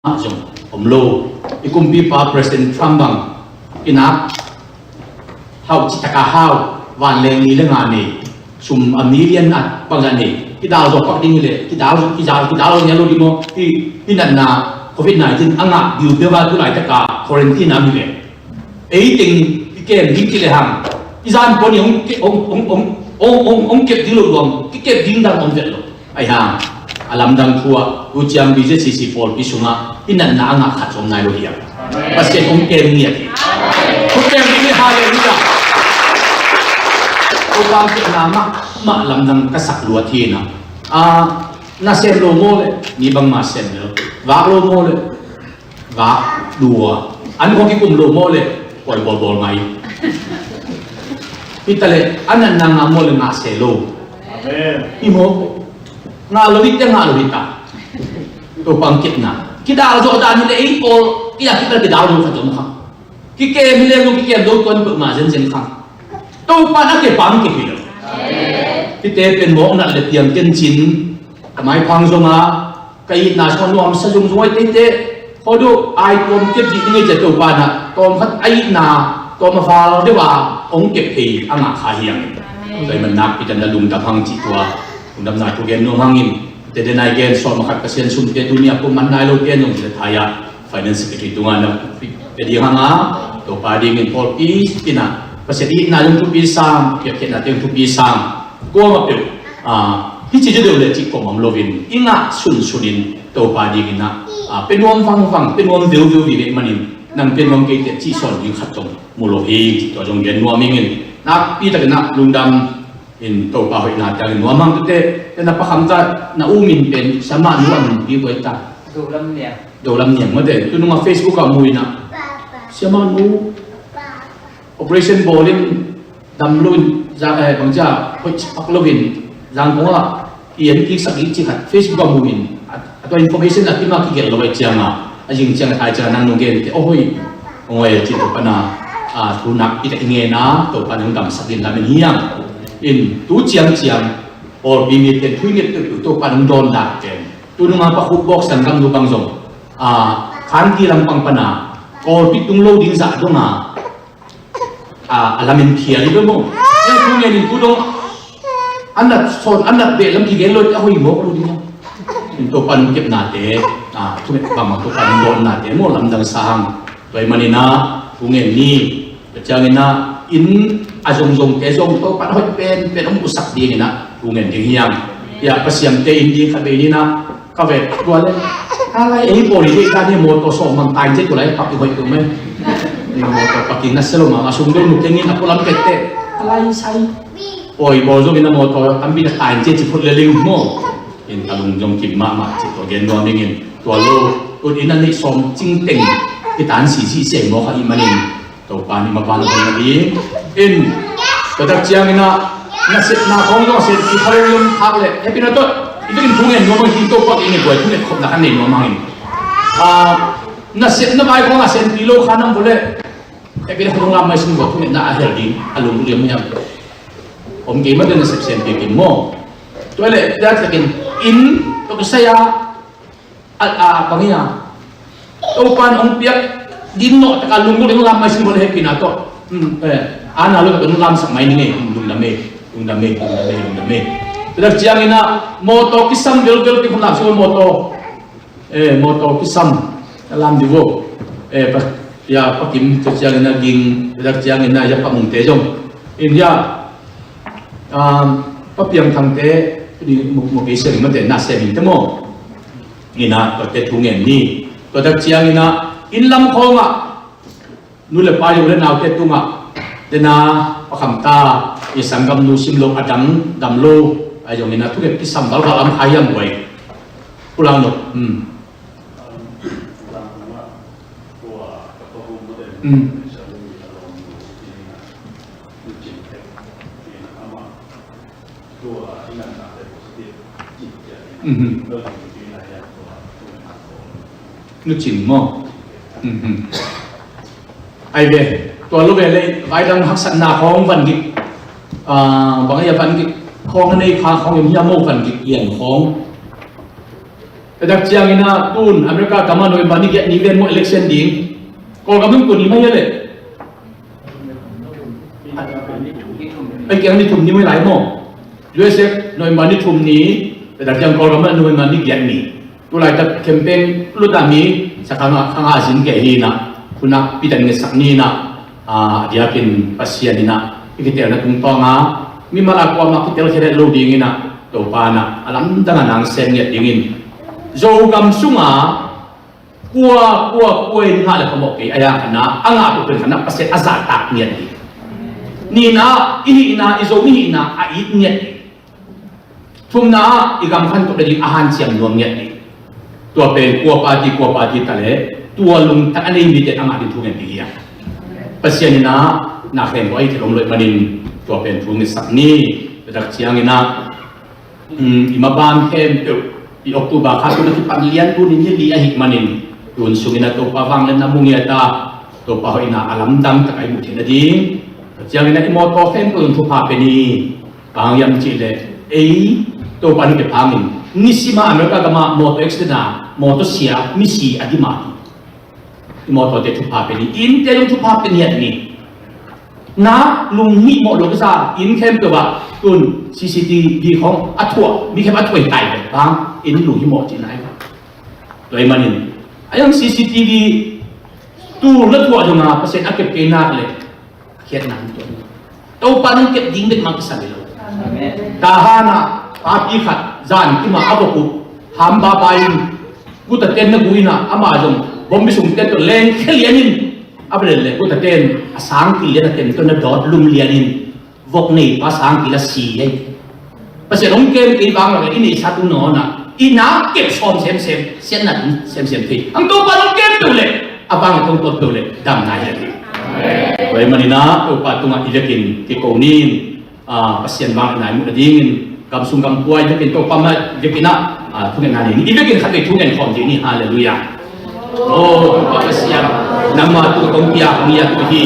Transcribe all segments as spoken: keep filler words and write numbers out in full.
mah zong om lo. I kumpipa President Trump bang i nak hau citaka hau, vanleng li le nga nei, sum a million a bangzah nei, kidal zawh pak ding hi le, kidal, kidal, kidal zawh nia lo ding maw, hi, hi natna covid nineteen a ngah biubiau a tu laitaka quarantine a om hi le. Ei teng i kem ding kile hang, i zan pua ni hong ke-, hong, hong, hong, hong, hong, hong kep ding lo luang, kikep ding dang om vet lo. Ahi hang, a lamdang thu ah, tu ciang B Z C C pawlpi sungah, i natna a ngah khat zong nai lo hiam. Pasian hong kem ngiat hi. Hong kem ngiat hi, halleluiah. Ko bang kepna mahmah lamdang ka sak luat hi na. Ah, na sem lo maw le, ni bangmah sem lo. Vak lo maw le, vak lua. An kong kikum lo maw le, pawi bawlbawl ngai. Hi ta le, a natna ngah maw le ngah se lo. Amen. Hi maw? Ngah lo hi te, ngah lo hi ta. Topa hong kepna. Kidal zawh dan hi le ei pawl, kidal, kidal, kidal zawh khat zong kha. Kikem hi le zong kikem lo tuan peuhmah zenzen kha. Topa na kep a hong kep hi lo. Amen. Hite pen mawk nat le piang ken cin. Ka maiphang zong a, ka itna sung a nuamsa zungzung ahi teitei. Khuado ai tuam kep dih ding ei cia Topa na, tawm khat a itna, tawm a val deuh a hong kep thei a ngah kha hi hang. Amen. Tua ahih manin nakpi takin na lungdam hang cih tua, lungdamna thu gen nuam hang in. Tua ahih manin gen sawm a khat Pasian sumte tuni a pumman nai lote nong zia thai a, Finance Secretary tungah na pia ding hang a, Topa dingin pawlpi in a, Pasian itna zong thupi sam, piakkhiatnate zong thupi sam. Kuamah peuh, ah, hih ci deuh le cih kawm om loin, i ngah sunsun in Topa dingin ah, ah, pia nuam vangvang, pia nuam veuveu vive manin, nang pia nuam kei teh cih sawn ding khat zong mu lo hi, cih tua zong gen nuam ing in, nakpi takin ah lungdam in Topa hoihna ciangin nuam hang. Tute, tena Pa Kham ta na u min pen, Siamah nu a min pi koi ta. Do Lam Niang. Do Lam Niang mate, tu nung a Facebook ah mu in ah, Siamah nu, operation bawl in dam lo in, za, eh, bang cia, hoih pak lo in, Zangkong ah i en kik sak ding cih khat Facebook ah mu in, a, a tua information a kim a kigelh lo ahih ciangin, a zing ciang a thai ciang a nang nong gen te, oh, hoih, hong hoih a cih tua pan a, a, thu nakpi tak i ngen a, Topa nong damsak ding lam in hi hang. In, tu ciangciang, pawlpi mite in thu i nget peuhpeuh Topa nong dawn dan pen, tu nung a Pa Khup Bawk sanggamnu bang zong, a, Khanti lampang pan a, pawlpi tung lo ding zah dong a, a, a lamin phial hi bek maw. Hih thu ngen in tu dong, a nat sawn, a nat beh lam kigen lo, a hoih mawk lo ding a. In Topa nong kepnate, a, thunget bangmah Topa nong dawnnate maw, lamdang sa hang. Tua ahih manin ah, thu ngen ni. Tua ciangin ah, inn a zongzongte zong Topa in a hoih penpen hong musak dingin ah, thu ngen ding hi hang. Hih a Pasian te inn ding khat vei ni in ah, ka vet tua le, a lai ei pawl i deih dan hi, mawtaw sawm bang tain ciat tua lai pak i hoih tua mei. Mawtaw pakin na sia lo mah, a sung deuh nu kengin a pualam pette, a lai sai. Pawi bawl zongin a mawtaw tampi na tain ciat ci phot le ling maw. In ka lung zong kim mahmah cih tua gen nuam ing in, tua lo, ut in a neih sawm cing teng, i tan sisi sia i mawk ahih manin, Topa nih mapan hong na ding. In, tua tak ciangin ah, nasepna khawng zong a senpi kha lo i om khak leh, hehpihna tawh i vekin thu ngen nuam hang hi. Topa in i buai thu nget khopna kan nei nuam hang in. Ah, nasepna vai khawng a senpi lo kha nam vo leh, hehpihna kha zong lam mai sin vo thu ngetna a hel ding a lunglut liam hiam. Om kei mah teh nasep senpi kim maw. Tua leh, tua takin, in, tua kisai a, a, a, bang hiam. Topa in hong piak, din nawh taka lunglut ding lam mai sin vo leh hehpihna tawh. Hmm, eh, a na lo taka lunglamsak mai ning ei, lungdam ei, lungdam ei, lungdam ei, lungdam ei. Tua tak ciangin ah, mawtaw kisam velvel pi khun lam sin vo mawtaw. Eh, mawtaw kisam, na lam di vo. Eh, pa, ya, Pa Kim, tua ciangin ah ging, tua tak ciangin ah ya Pa Mungte zong. In ya, um, Pa Piang Thangte, ni mu, mu kei sia ring mate, na sia ring te maw. Ina, tua te thu ngen ni. Tua tak ciangin ah, inn lam khawng ah, nu le pa, u le naute tungah, tena, Pa Kham ta, i sanggamnu sim lo a dang, dam lo, a zongin ah, thunget kisam valval a om kha hiam buai. Pulang lo, hmm. Hmm. Mhm. Nu Cin maw? Mhm. Ai ve, tua lo ve le, vai dang haksatna khawng van gik, ah, bang a van gik khawng a nei kha khawng in hiam maw, van gik lian khawng. Tua tak ciangin ah tun America gam ah November ni giat ni ven maw election ding. Kawlgam in tun ni mai a leh. Ai, kiang ni thum ni mai lai maw. U S A November ni thum ni, tua tak ciang Kawlgam ah November ni giat ni. Tulaitak campaign lut a mi sa kha nga, kha nga zin kei hi na, khuna pitan ngetsak ni na, a, a diakin Pasian in ah i kitelna tungtawnga mimal a kuamah kitel khe lo dingin ah Topa in ah a lamdang a nang sem ngiat dingin Zogam sunga kua, kua, kua in ngah le phamawh kei a, a khatna a ngah tuk pen khatna Pasian a zahtak ngiat ding. Nihna i hihna, i Zomi hihna a it ngiat ding. Thumna ah i gam khantoh nading a hanciam nuam ngiat ding. Tua pen kua party, kua party ta leh tua lungtang a nei mite a ngah ding thu ngen ding hi a. Pasian in ah na khen ko ai thei om lo ahih manin tua pen thu ngetsak ni. Tua tak ciangin ah, um, i maban khempeuh i October kha tun a kipan lian tuni ni li ahih manin tun sungin ah Topa vangliatna mu ngiat a, Topa hoihna a lamdang tak a i muh theih nading. Tua ciangin ah i mawtaw khempeuh in thupha pia ni. Bang hiam cih leh ei Topa in pia phangin nisim a America gam ah mawtaw accident a mawtaw sia misi a dim a hi. I mawtawte thupha pia ni, i innte zong thupha pia ngiat ni. Na lunghimawh lo kisa inn khempeuh ah tun C C T V khong a thuah, mi khempeuh a thuah hi tai ve bang inn lunghimawh cihna hi. Tua ahih manin a hiang C C T V tul na thuah zong a Pasian a kep kei nak leh khiatna hong tuah. Topa nong kep ding bek mah kisa hi lo. Amen. Tahan ah papi khat zan kim a a vok uh hamba pai in guta ten na gu in ah amah zong bombi sung ten tawh leng khia lian in a bel le guta ten a sang kil lian a ten tawh na dawt lum lian in vok nei pa sang kil a si ei. Pasian hong kem kei vang lo le i neihsa tung nawn ah i nak kep sawm semsem siatna tung semsem thei ang Topa hong kem peuh le a vang a tong tuat peuh le damna hi a hi. Tua ahih manin ah Topa tungah i vekin kiko ni in, ah, Pasian vangliatna i muh nadingin gam sung gam pua i vekin Topa mah i vekin ah, ah, thungetna nei ni. I vekin khatvei thungen khawm dih ni. Halleluiah. Oh, Topa Pasian, nangma tungah kong piak ngiat uh hi.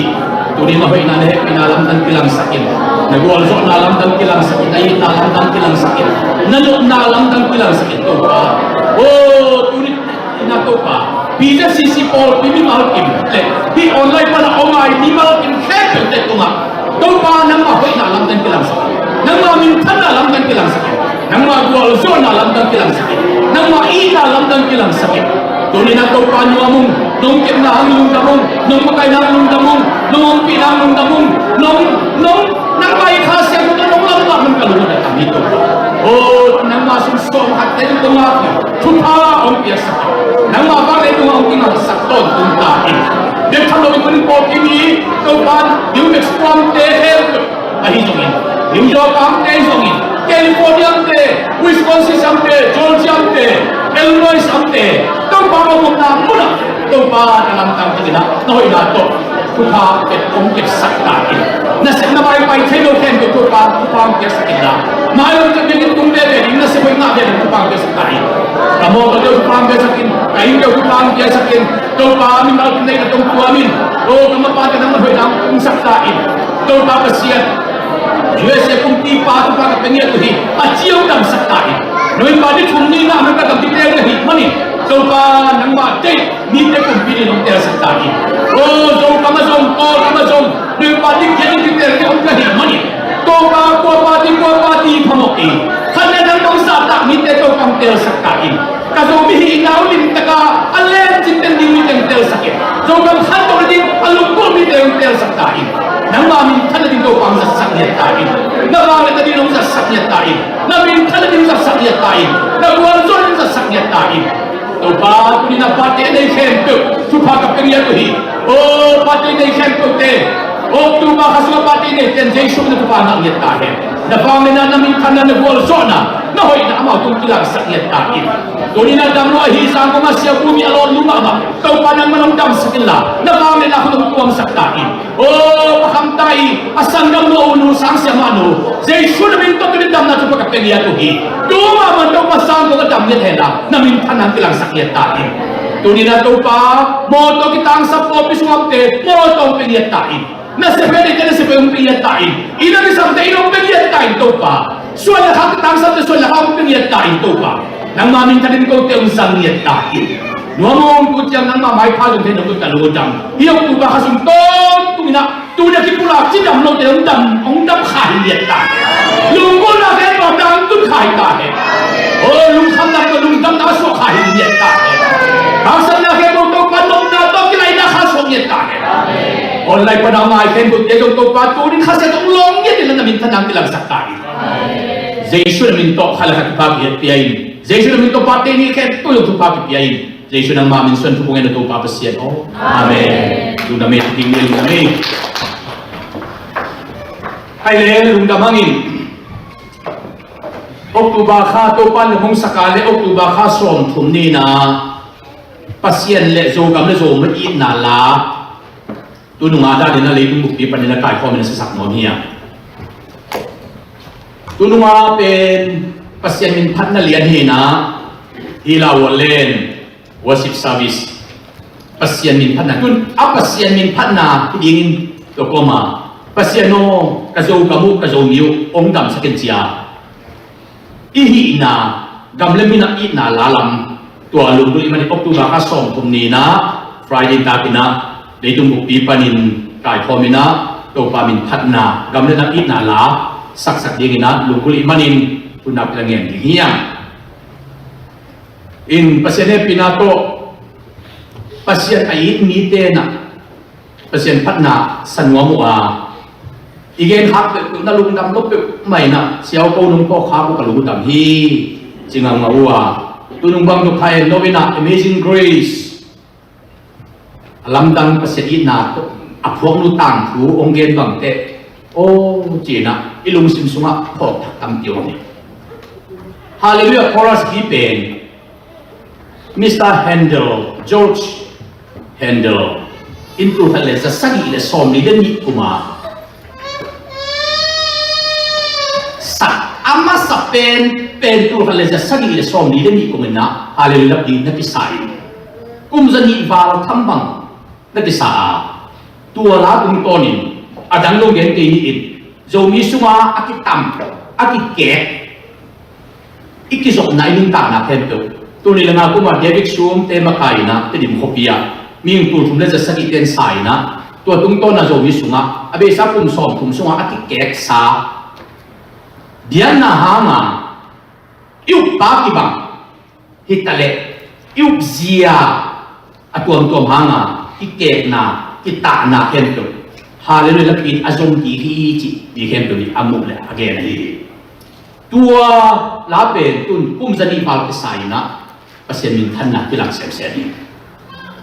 Tuni na hoihna na hehpihna lamdang kilangsak in, na gualzawhna lamdang kilangsak in, na itna lamdang kilangsak in, na nopna lamdang kilangsak in Topa. Oh, tuni na Topa, P Z C C pawlpi mimal kim le hih online pan a om a i mimal kim khempeuhte tungah Topa nangma hoihna lamdang kilangsak in, nangma minthanna lamdang kilangsak in, nangma gualzawhna lamdang kilangsak in, nangma itna lamdang kilangsak in. Tuni na Topa nuam ung, nong kepna hang lungdam ung, nong makaihna hang lungdam ung, nong ompihna hang lungdam ung, nong, nong, nangma i Kha Siangtho nong lamdang man ka lungdam hi Topa. Oh, nangma sung sawm khatte tungah thupha hong piaksak in, nangma vangliatna tungah hong kingalsak tawntung ta in. Biak tham lo in tuni pawlpi mi Topa, New Mexico amte khempeuh ahi zongin, New York amte ahi zongin, California amte, Wisconsin amte, Georgia amte, Illinois amte, Topa hong omna munah Topa na lamdang takin ah na hoihna tawh thupha kep hong kepsak ta in. Nasepna vaipai thei lo khempeuh Topa thupha hong piaksak in la, mailam ka biakinn tung veve ding, nasep hoih ngah veve ding thupha hong piaksak ta in. Ka mawtaw deuh thupha hong piaksak in, ka inn deuh thupha hong piaksak in. Topa mimal kim neih na tong tuam in, oh, ka mapa ka nang na hoihna hong pungsak ta in. Topa Pasian, U S A kumpipa thupha ka pia ngiat uh hi, a ci hong damsak ta in. November ni thum ni na America gam kiteel ka hih manin Topa nangmah deih mite kumpi ni hong teelsak ta in. Oh, Zogam ah zong, Kawlgam ah zong, November ni giat ni kiteel ka hong ka hih manin Topa, kua party, kua party phamawh kei, khat le nang bang zahtak mite Topa hong teelsak ta in. Ka Zomi hihna uh limtaka a len cin teng ding mite hong teelsak in, Zogam khantoh nading a lunggulh mite hong teelsak ta in. Nangma minthan nading Topa hong zatsak ngiat ta in. Na vangliatna ding hong zatsak ngiat ta in. Na minthan nading hong zatsak ngiat ta in. Na gualzawh nading hong zatsak ngiat ta in. Topa, tuni na pate nei khempeuh thupha ka pia ngiat uh hi. Oh, pate nei khempeuhte, October kha sungah pate neite in Jesu min a thupha ngah ngiat ta hen. Na vangliatna, na minthanna, na gualzawhna, na hoihna amau tung kilangsak ngiat ta in. Tuni na dam lo ahi zang kong a sia kumi a lawt lu mahmah Topa nangman hong damsak inla, na vangliatna khun hong tuamsak ta in. Oh, pakham ta i a sanggam nu, a u nu, sang siamah nu, Jesu na min tawh tuni damna thupha ka pia ngiat uh hi. Tu mahmah Topa sang kong a dam ngiat henla, na minthanna kilangsak ngiat ta in. Tuni na Topa, mawtaw kitangsap pawlpi sung amte mawtaw hong pia ngiat ta in. Nasep hoih neite nasep hoih hong pia ngiat ta in. Inn a kisamte inn hong pia ngiat ta in Topa. Suan le khak kitangsapte suan le khak hong pia ngiat ta in Topa. Nangma minthanin kote hong zang ngiat ta hi. Nuam hong tu ciang nangma maipha zong thei nong ta lungdam. Hih October kha sung tawntung in ah tuni a kipulak cidam lote hong dam, hong dam kha hi ngiat ta hi. Lunggulhna khempeuh hong tun kha hi ta hi. O, lungkhamna tawh lungdamna suak kha hi ngiat ta hi. Haksatna khempeuh Topa nopna tawh kilaina kha suak ngiat ta hi. Online pan a ngai khempeuh te zong Topa tunin khasia tawh hong lawng ngiat in la na minthanna hong kilangsak ta hi. Jesu na min tawh khat le khat kipha kipia in, Jesu na min tawh pate ni khempeuh zong thupha kipia in, Jesu nangma min suan thupha ngen a Topa Pasian aw. Amen. Lungdam ei, lungdam ei. Hai le lungdam hangin October kha Topa na hong saka le October kha sawmthum nina Pasian le Zogam le Zoma itna la tununga danin a leitung bukpi panin a kaikhawmin a siasak nuam hi a. Tununga pen Pasian min phatna lian hi na, hi la wallen worship service. Pasian min phatna tun a Pasian min phatna hi dingin tua kawma Pasian aw, ka Zogam uh, ka Zomi uh hong damsak in cia. I hihna, gam le min a itna la lam, tua lunggulh i manin October kha sawmthum nina Friday takin ah leitung bukpi panin kaikhawmin ah Topa min phatna, gam le min a itna la saksak dingin ah lunggulh i manin tunna pila ngen ding hi hang. In Pasian hehpihna tawh Pasian a it mite na Pasian phatna sa nuam uh a, i gen khak peuh na lungdam lo peuh mai na siau ko nung pawh khak uh ka lungdam hi. Ci ngam ngam uh a, tunung bang tuk kha en lo in ah Amazing Grace a lamdang Pasian itna a phuaknu tangthu hong gen bangte aw ci-in ah i lungsim sungah phawk thak tampi om hi. Hallelujah chorus hi pen Mister Handel, George Handel in tul khat le za sagih le sawmli le nih kuma sak a masa pen, pen tul khat le za sagih le sawmli le nih kum in ah Hallelujah lap ding na kisa in, kum za nih val tham bang na kisa a, tua la tungtawnin a dang lo gen kei ni in, Zomi sunga a kitam, a kikek, i kizopna, i nuntakna khempeuh. Tuni le nga kuma David Sum te makai in ah Tedim khuapi ah mihing tul thum le za sagih ten sa in ah, tua tungtawna Zomi sungah a beisa kum sawmthum sungah a kikeksa, biakna hanga i ukpa kibang hi taleh i ukzia a tuamtuam hanga kikekna, kitahna khempeuh Hallelujah lapi in a zong kik hi cih mi khempeuh in a muh le a gen ahi hi. Tua la pen tun kum za nih val kisa in ah Pasian minthanna kilang semsem hi.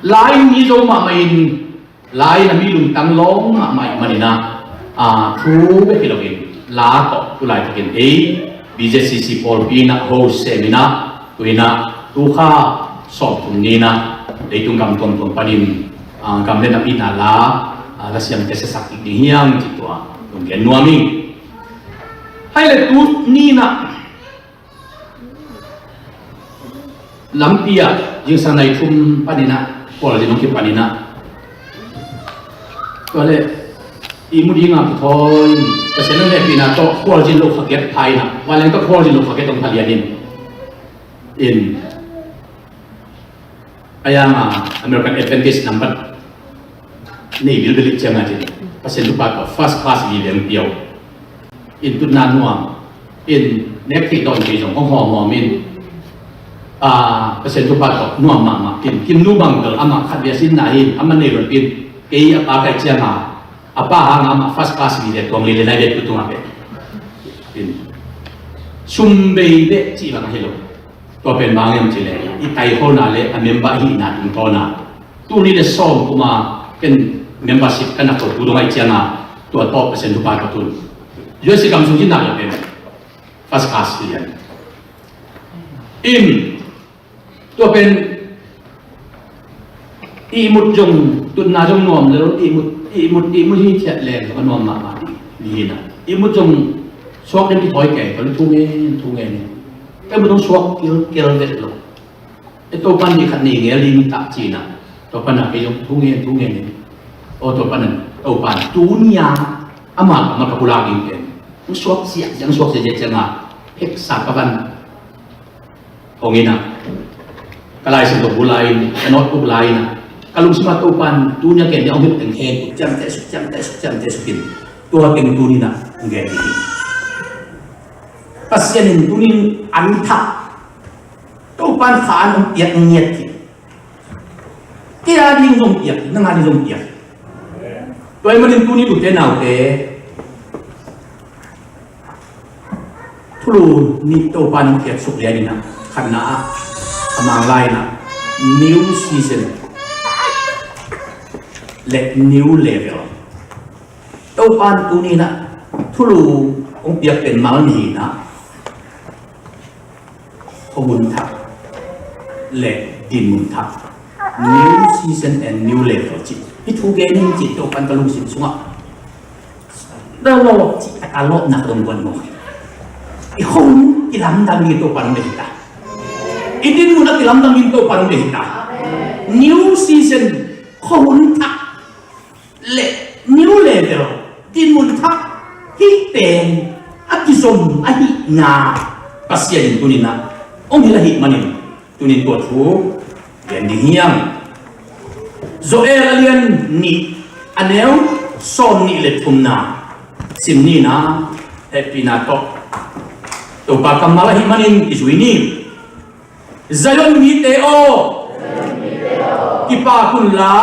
Lai mi zo mahmah in, lai na mi lungtang lawng mahmah ih manin ah, a, thu bek hi loin la tawh tu laitakin ei B Z C C pawlpi in ah host sem in ah, tu in ah tu kha sawmthum ni in ah leitung gam tuamtuam panin, a, gam le nam itna la, a, la siamte siasak kik ding hi hang cih tua hong gen nuam ing. Hai le tu ni in ah lampi ah zingsang nai thum panin ah khualzin hong kipanin ah, tua le ihmu ding a kithawi, Pasian hong hehpihna tawh khualzin lo kha giat pha in ah, vanleng tawh khualzin lo kha giat hong pha lian in, in a yang a American Adventist nambat nei bilbel ih ciangah cin Pasian thupha tawh first class visa hong pia uh. In tutna nuam in, nek theih dawn thei zong hong hawmhawm in, a, Pasian thupha tawh nuam mahmah in, Kimnu bang bel amah khat vei a sinna hi in, amah nei lo in, kei a pa ka hih ciangah a pa hangah amah first class visa tuang lei le nai vet tu tungah vet in, sum bei beh cih bang ahi lo. Tua pen bang hiam cih leh i taihawlna le a member hihna tungtawna tuni le sawm kuma ken membership ka na ko tu dong ahih cianga tua tawh Pasian thupha ka tun. U S A gam sung hi nak le pen first class lian in, tua pen ihmut zong, tutna zong nuam lo, ihmut, ihmut, ihmut hi thiat leng a nuam mahmah ding hi na. Ihmut zong suak ding kithawi kei, tua le thu ngen, thu ngen. Ka ihmut zong suak kilkel vet lo. E, Topan ni khat nei ngel ding tak ci na. Topan a kei zong thu ngen, thu ngen. O Topan a, Topan tu nia ama ka ma ka pulak ding pen. Suak siak, siak, suak siak, siak, siak a. Heksa ka van. Hong in ah, ka Lai Siangtho bu lai in, ka notebook lai in ah, ka lungsim ah Topa'n tuni a ken dia hong hilh teng hen, ciamteh suk, ciamteh suk, ciamteh suk in, tua teng tuni in ah hong gen ding hi. Pasian in tuni in an thak, Topa'n kha an hong piak ngiat hi. Kei a ding zong piak hi, nang a ding zong piak hi. Tua ahih manin tuni ute naute, thulu nih Topa'n hong piak suk lian in ah, khatna ah, a Manglai in ah, new season le new level. Topa'n tuni in ah thulu hong piak pen mal nih in ah, khuahun thak le dinmun thak, new season and new level ci. Hih thu gen ing ci, Topa'n ka lungsim sungah na lawp cih tak a lawpna ka dong guan mawk hi. I khuahun kilamdang ding Topa'n hong deih hi ta. I dinmun a kilamdang ding Topa'n hong deih hi ta. New season, khuahun thak le new level, dinmun thak, hih pen a kizom ahihna Pasian in tuni in ah hong hilh ahih manin, tuni in tua thu gen ding hi hang. Joel a lian nih, a neu sawm nih le thumna sim ni in ah, hehpihna tawh Topa kammal ahih manin kizui ni. Zion mite aw, kipak unla,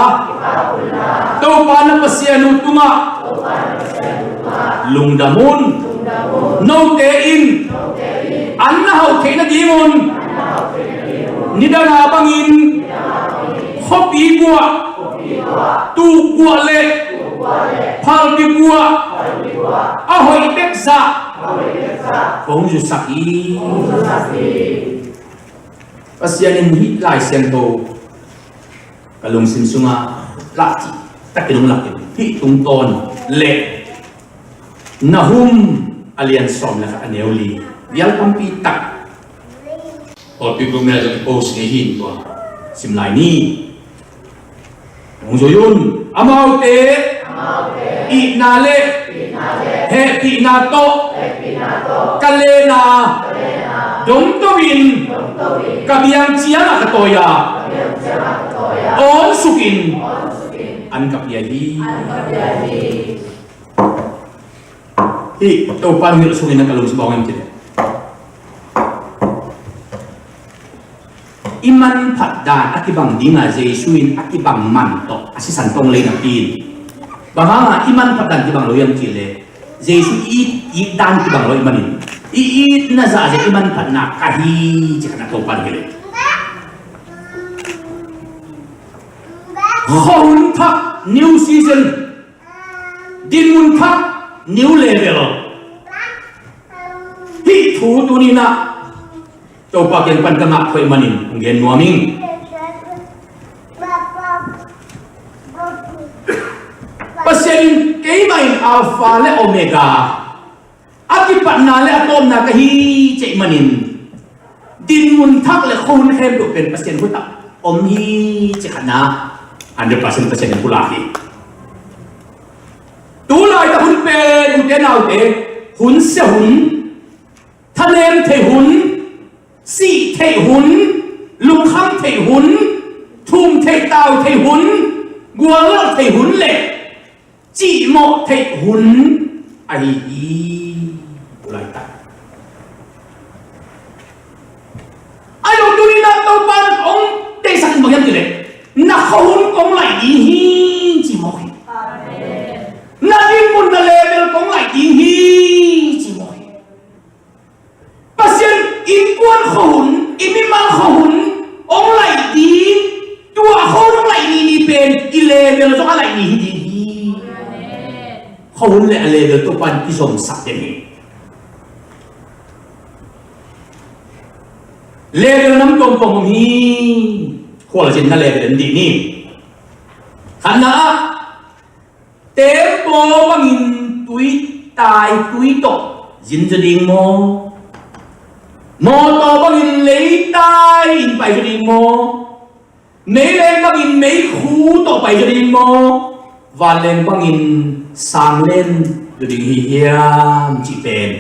Topa na Pasian uh tungah lungdam un. Note in an na hauh theih nadingun nidang a bangin khuapi guah, tuk guah le phalbi guah a hoih bek zah kong zusak hi. Pasian in hih Lai Siangtho ka lungsim sungah lah cih takin hong lak in, hih tungtawn le Nahum a lian sawm le khat, a neu li, vial tampi tak pawlpi group mel zong i post ngei hi in, tua sim lai ni. Hong zui un. Amaute itna le hehpihna tawh ka len a, dongto in ka biang ciangah ka tawi a, awn sukin an ka pia hi. Hih Topa hong hilh sungin a ka lungsim bang om ci leh, i manphat dan a kibang ding a Jesu in a kibang man tawh a sisan tawh hong lei napi in, bang hang a i manphat dan kibang lo hiam cih leh, Jesu i it, it dan kibang lo ahih manin, i itna zah zia i manphatna ka hi ci khat na Topa hong hilh hi. Khuahun thak, new season, dinmun thak, new level. Hih thu tuni in ah Topa kiang pan ka ngah khuai manin hong gen nuam ing. Pasian in keimah in Alpha le Omega, a kipatna le a tawpna ka hi ci ahih manin, dinmun thak le khuahun khempeuh pen Pasian khut ah om hi ci khat na, hundred percent Pasian in pulak hi. Tu laitak hun pen ute naute, hun sia hun, thanem theih hun, sih theih hun, lungkham theih hun, thum theih tau theih hun, guallelh theih hun le cihmawh theih hun ahi hi. Tu laitak ahi lo, tuni in ah Topa in hong deihsak in bang hiam cih leh, na khuahun kong laih ding hi ci mawk hi. Na dinmun, na level kong laih ding hi ci mawk hi. Pasian innkuan khuahun, i mimal khuahun hong laih ding, tua khuahun hong laih ni ni pen i level zong a laih ni hi ding hi. Khuahun le a level Topa in kizomsak den hi. Level nam tuamtuam om hi. Khualzinna level en dih ni. Khatna ah, tembaw bangin tui tai tui tawh zin zaw ding maw? Mawtaw bangin lei tai in pai zaw ding maw? Meileng bangin meikhu tawh pai zaw ding maw? Vanleng bangin sang len zaw ding hi hiam cih pen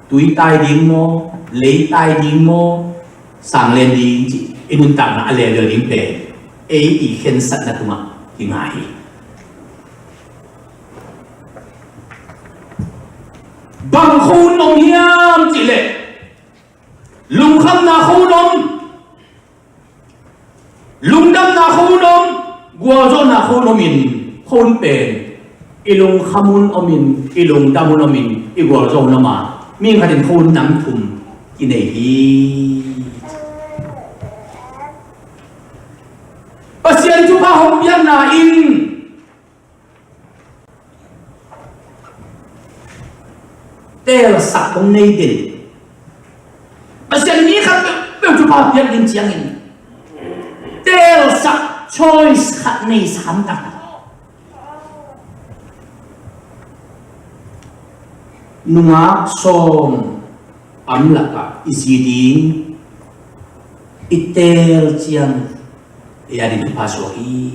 Tui tai ding maw, lei tai ding maw, sang len ding cih i nuntakna a level ding pen ei i khensatna tungah kinga hi. Bang khawng om hiam cih leh lungkhamna khawng om, lungdamna khawng om, gualzawhna khawng om in, khawng pen i lungkham un om in, i lungdam un om in, i gualzawh un om a, mi khat in khawng nam thum kinei hi. Pasian thupha hong piakna in teelsak hong nei den. Pasian mi khat peuhpeuh thupha piak ding ciangin teelsak choice khat nei sam tak. Nungak sawm am lakah i zi ding i teel ciang ei a ding thupha suak hi.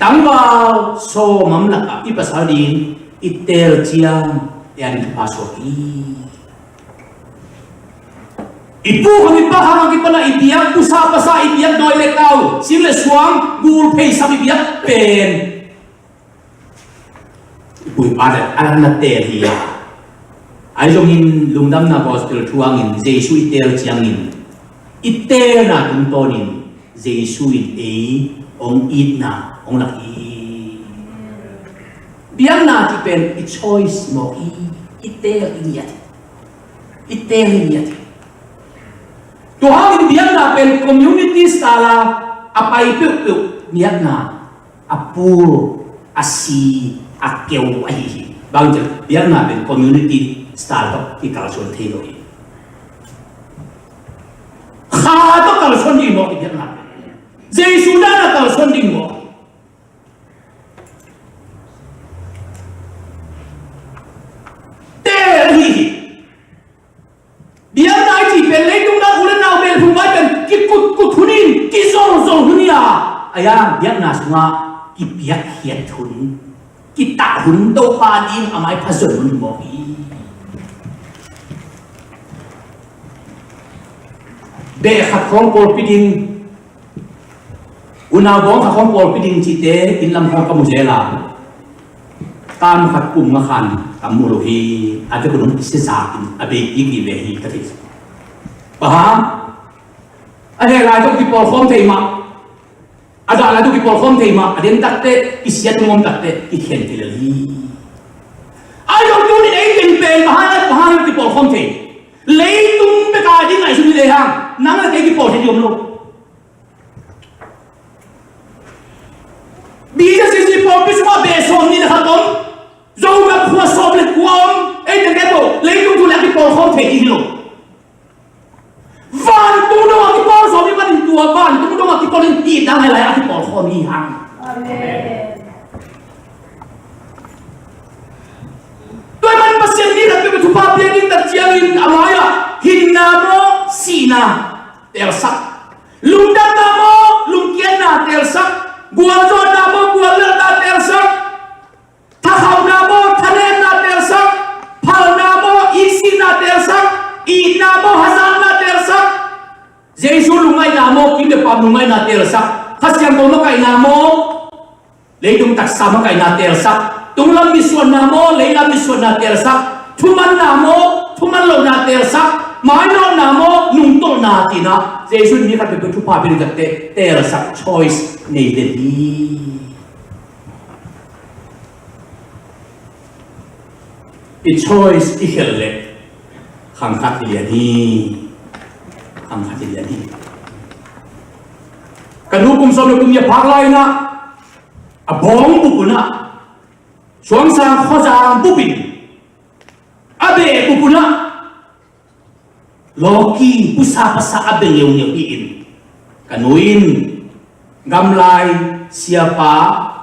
Tangval sawm am lakah i pasal ding i teel ciang ei a ding thupha suak hi. I pu khang i pa khang a kipana i biak, pusa pasa i biak, dawi le kau, sing le suang, gul phei sam i biak pen i pu i pa le a na teel hi a. Ahi zongin lungdamna gospel thu hangin Jesu i teel ciangin i teelna tungtawnin Jesu in ei hong itna hong lak hi. Biakna cih pen i choice mawk hi. I teel i ngiat hi. I teel i ngiat hi. Tua hangin biakna pen community style a, a pai peuhpeuh biakna a pul, a si, a keu ahi hi. Bang ci biakna pen community style tawh kikalsuan thei lo hi. Kha tawh kalsuan ding mawk hi biakna pen. Jesu dan a kalsuan ding mawk hi. Teel ahi hi. Biakna i cih pen leitung dang u le nau melphung vai pen kikutkut hun in, kizolzol hun hi a, a yang biakna sungah kipiakkhiat hun, kitah hun, Topa ding a maipha zon hun hi mawk hi. Beh khat khawng pawlpi ding, unau bawng khat khawng pawlpi ding cihte inn lam khawng ka mu zel a, tam khat kum nga khan ka mu lo hi. A tek un hong kisia zak in a bei kik dih ve hi ka thei. Bang hang? A heh lai tawh kipawlkhawm thei mah, a dah lai tawh kipawlkhawm thei mah, a den takteh kisiat nuam takteh kikhen thei lel hi. Ahi zong tuni-in ei teng pen bang hang, bang hang kipawlkhawm thei? Leitung bek a ding ngaihsun hi lehang nang le kei kipawl thei ding om lo. BCC pawlpi sungah beh sawmnih le khat om, Zogam khua sawm le kua om, ei teng kei tawh leitung thu le a kipawlkhawm thei ding hi lo. Vantung dong a kipawlkhawm hi manin tua vantung dong a kipawl in itna lai lai a kipawlkhawm hi hang. Amen. Tua ahih manin Pasian mi khat peuh thupha piak ding tak ciangin a mai-ah hinna maw, sihna teelsak, lungdamna maw, lungkiatna teelsak, gualzawhna maw, guallelhna teelsak, thakhauhna maw, thanemna teelsak, phalna maw, iksihna teelsak, itna maw, hazatna teelsak, Jesu lungngaihna maw, kim le paam lungngaihna teelsak, Kha Siangtho makaihna maw, leitung taksa makaihna teelsak, tunglam mitsuanna maw, leilam mitsuanna teelsak, thumanna maw, thuman lohna teelsak, mainawtna maw, nungtolhna, ci-in ah Jesu in mi khat peuhpeuh thupha pia ding takteh teelsak choice nei den hi. I choice i khelh leh khang khat hi lian hi. Khang khat hi lian hi. Ka nu kum sawm le kum nih a phak lai-in ah a bawng bup un ah suangsang khuazang bup in a beh bup un ah lawki pusa pasa a bia ngeungeu hi-in, ka nu in gamlai siapa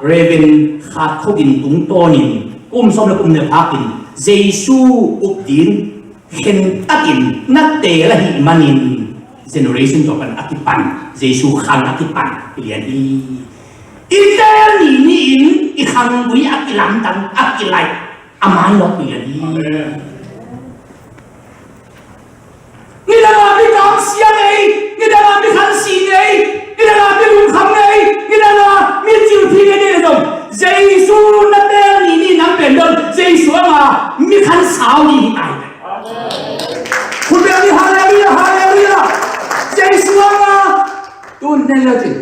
Reverend Khat Khuk In tungtawnin kum sawm le kum nih a phakin Jesu up ding khen takin na teel ahih manin generation tua pan a kipan, Jesu khang a kipan hi lian hi. I teel ni ni-in i khanggui a kilamdang, a kilaih, a mainawt hi lian hi. Amen. Nidanga mi kamsia ngei, nidanga mi khansi ngei, nidanga mi lungkham ngei, nidanga mi cilthi ngei ding zong Jesu na teel ni ni nang pen don Jesu anga mi khansau ni hi tai. Khutbeng ni, halleluia, halleluia. Jesu anga tun nen le cin.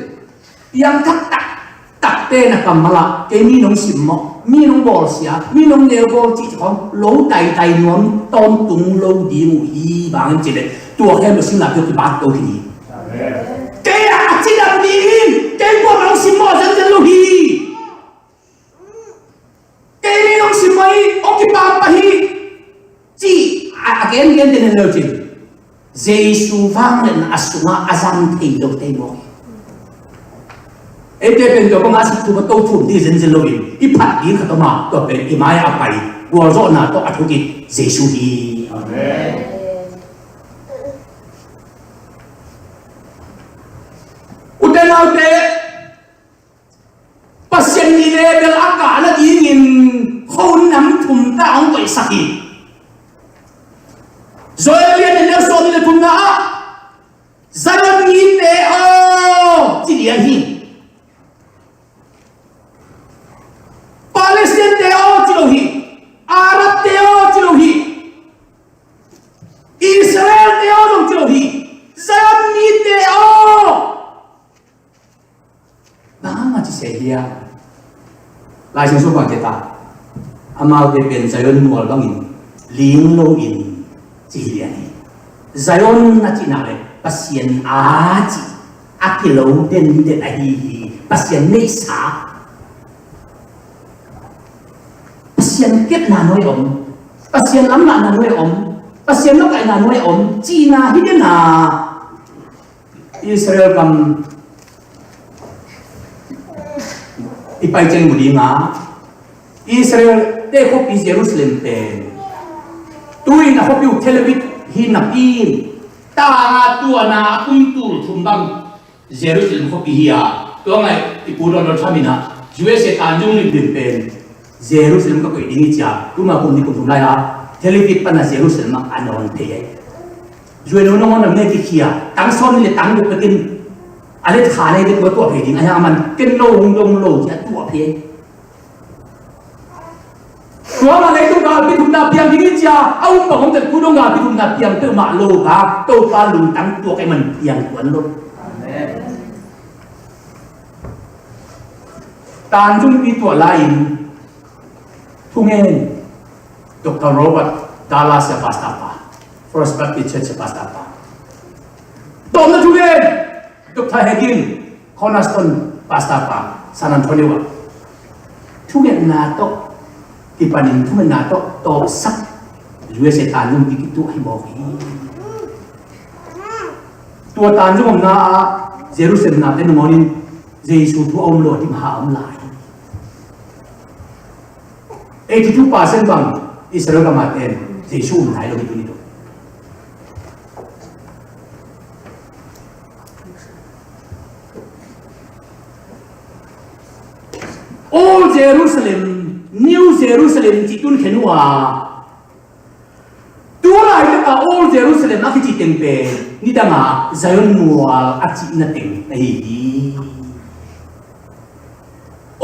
Piangthak taktakte na kammal ah kei mi nong simmawh, mi nong bawlsia, mi nong neu bawl cih khawng lo taitai nuam tawntung lo ding uh hi. Bang hang hiam cih leh tua khempeuh simna tawh kibang to khin hi. Kei a cidam ding in kei kuamah nong simmawh zenzen lo hi. Kei mi nong simmawh hi, hong kipampa hi, cih a, a gen gen den lo cin. Jesu vangliatna a sungah a zang thei lo tei mawk hi. Eite pen tua bangah a sik thum a to thum ding zenzen lo in i phat ding khat om a, tua pen i mai-ah a pai gualzawhna tawh a thuk i Jesu hi. Amen. Ute naute, Pasian nih le bel a kahna dingin khua nam thum ta hong koihsak hi. Joel lian nih le sawm nih le thumna ah Zion mite aw ci lian hi. Palestine te aw ci lo hi. Arab te aw ci lo hi. Israel te aw zong ci lo hi. Zion mite aw. Bang hang a ci se hiam? Lai Siangtho bang ci ta, amaute pen Zion mual bangin ling lo in ci hi lian hi. Zion a cihna le Pasian a cih a kilo denden ahi hi. Pasian neihsa, Pasian kepna nuai om, Pasian lamlahna nuai om, Pasian nawkaihna nuai om cihna hi den a. Israel gam i pai ciang mu ding a, Israel te khuapi Jerusalem pen tu-in a khuapi uh Tel Aviv hi napi in, tang a tuahna a kum tul thum bang Jerusalem khuapi hi a, tua ngai i pu Donald Trump in a U S A tanzung limlim pen Jerusalem ka koih ding hi ci a, tuma kum nih kum thum lai a Tel Aviv pan a Jerusalem ah a nawn phei hi. U N oh nangawn lam ne kikhia, tang sawm nih le tang guk bekin a let kha nei bek tua tuah phei ding, a hiang a man ken lo hong dong lo ci a tuah phei. Tua mah leitung galpi thumna piang ding hi ci a, a um bang om tel ku dong galpi thumna piang peuhmah lo ka, Topa lungtang tuak ahih man piang tuan lo. Amen. Tanzungpi tuah lai-in thungen Doctor Robert Dallas a pastor pa, First Baptist Church a pastor pa. Tawpna thungen Doctor Hagin, Cornerstone pastor pa, San Antonio ah. Thungetna tawh kipanin thungetna tawh tawpsak U S A tanzungpi kituah hi mawk hi. Tua tanzung omna ah Jerusalem nate nangawnin Jesu thu a um lo a dimha a om lai. Eighty two percent bang Israel gam a ten Jesu um nai lo hi tuni tua. Old Jerusalem, New Jerusalem cih tun khen uh a, tu laitak a Old Jerusalem a kici teng pen nidang a Zion mual a cihna teng ahi hi.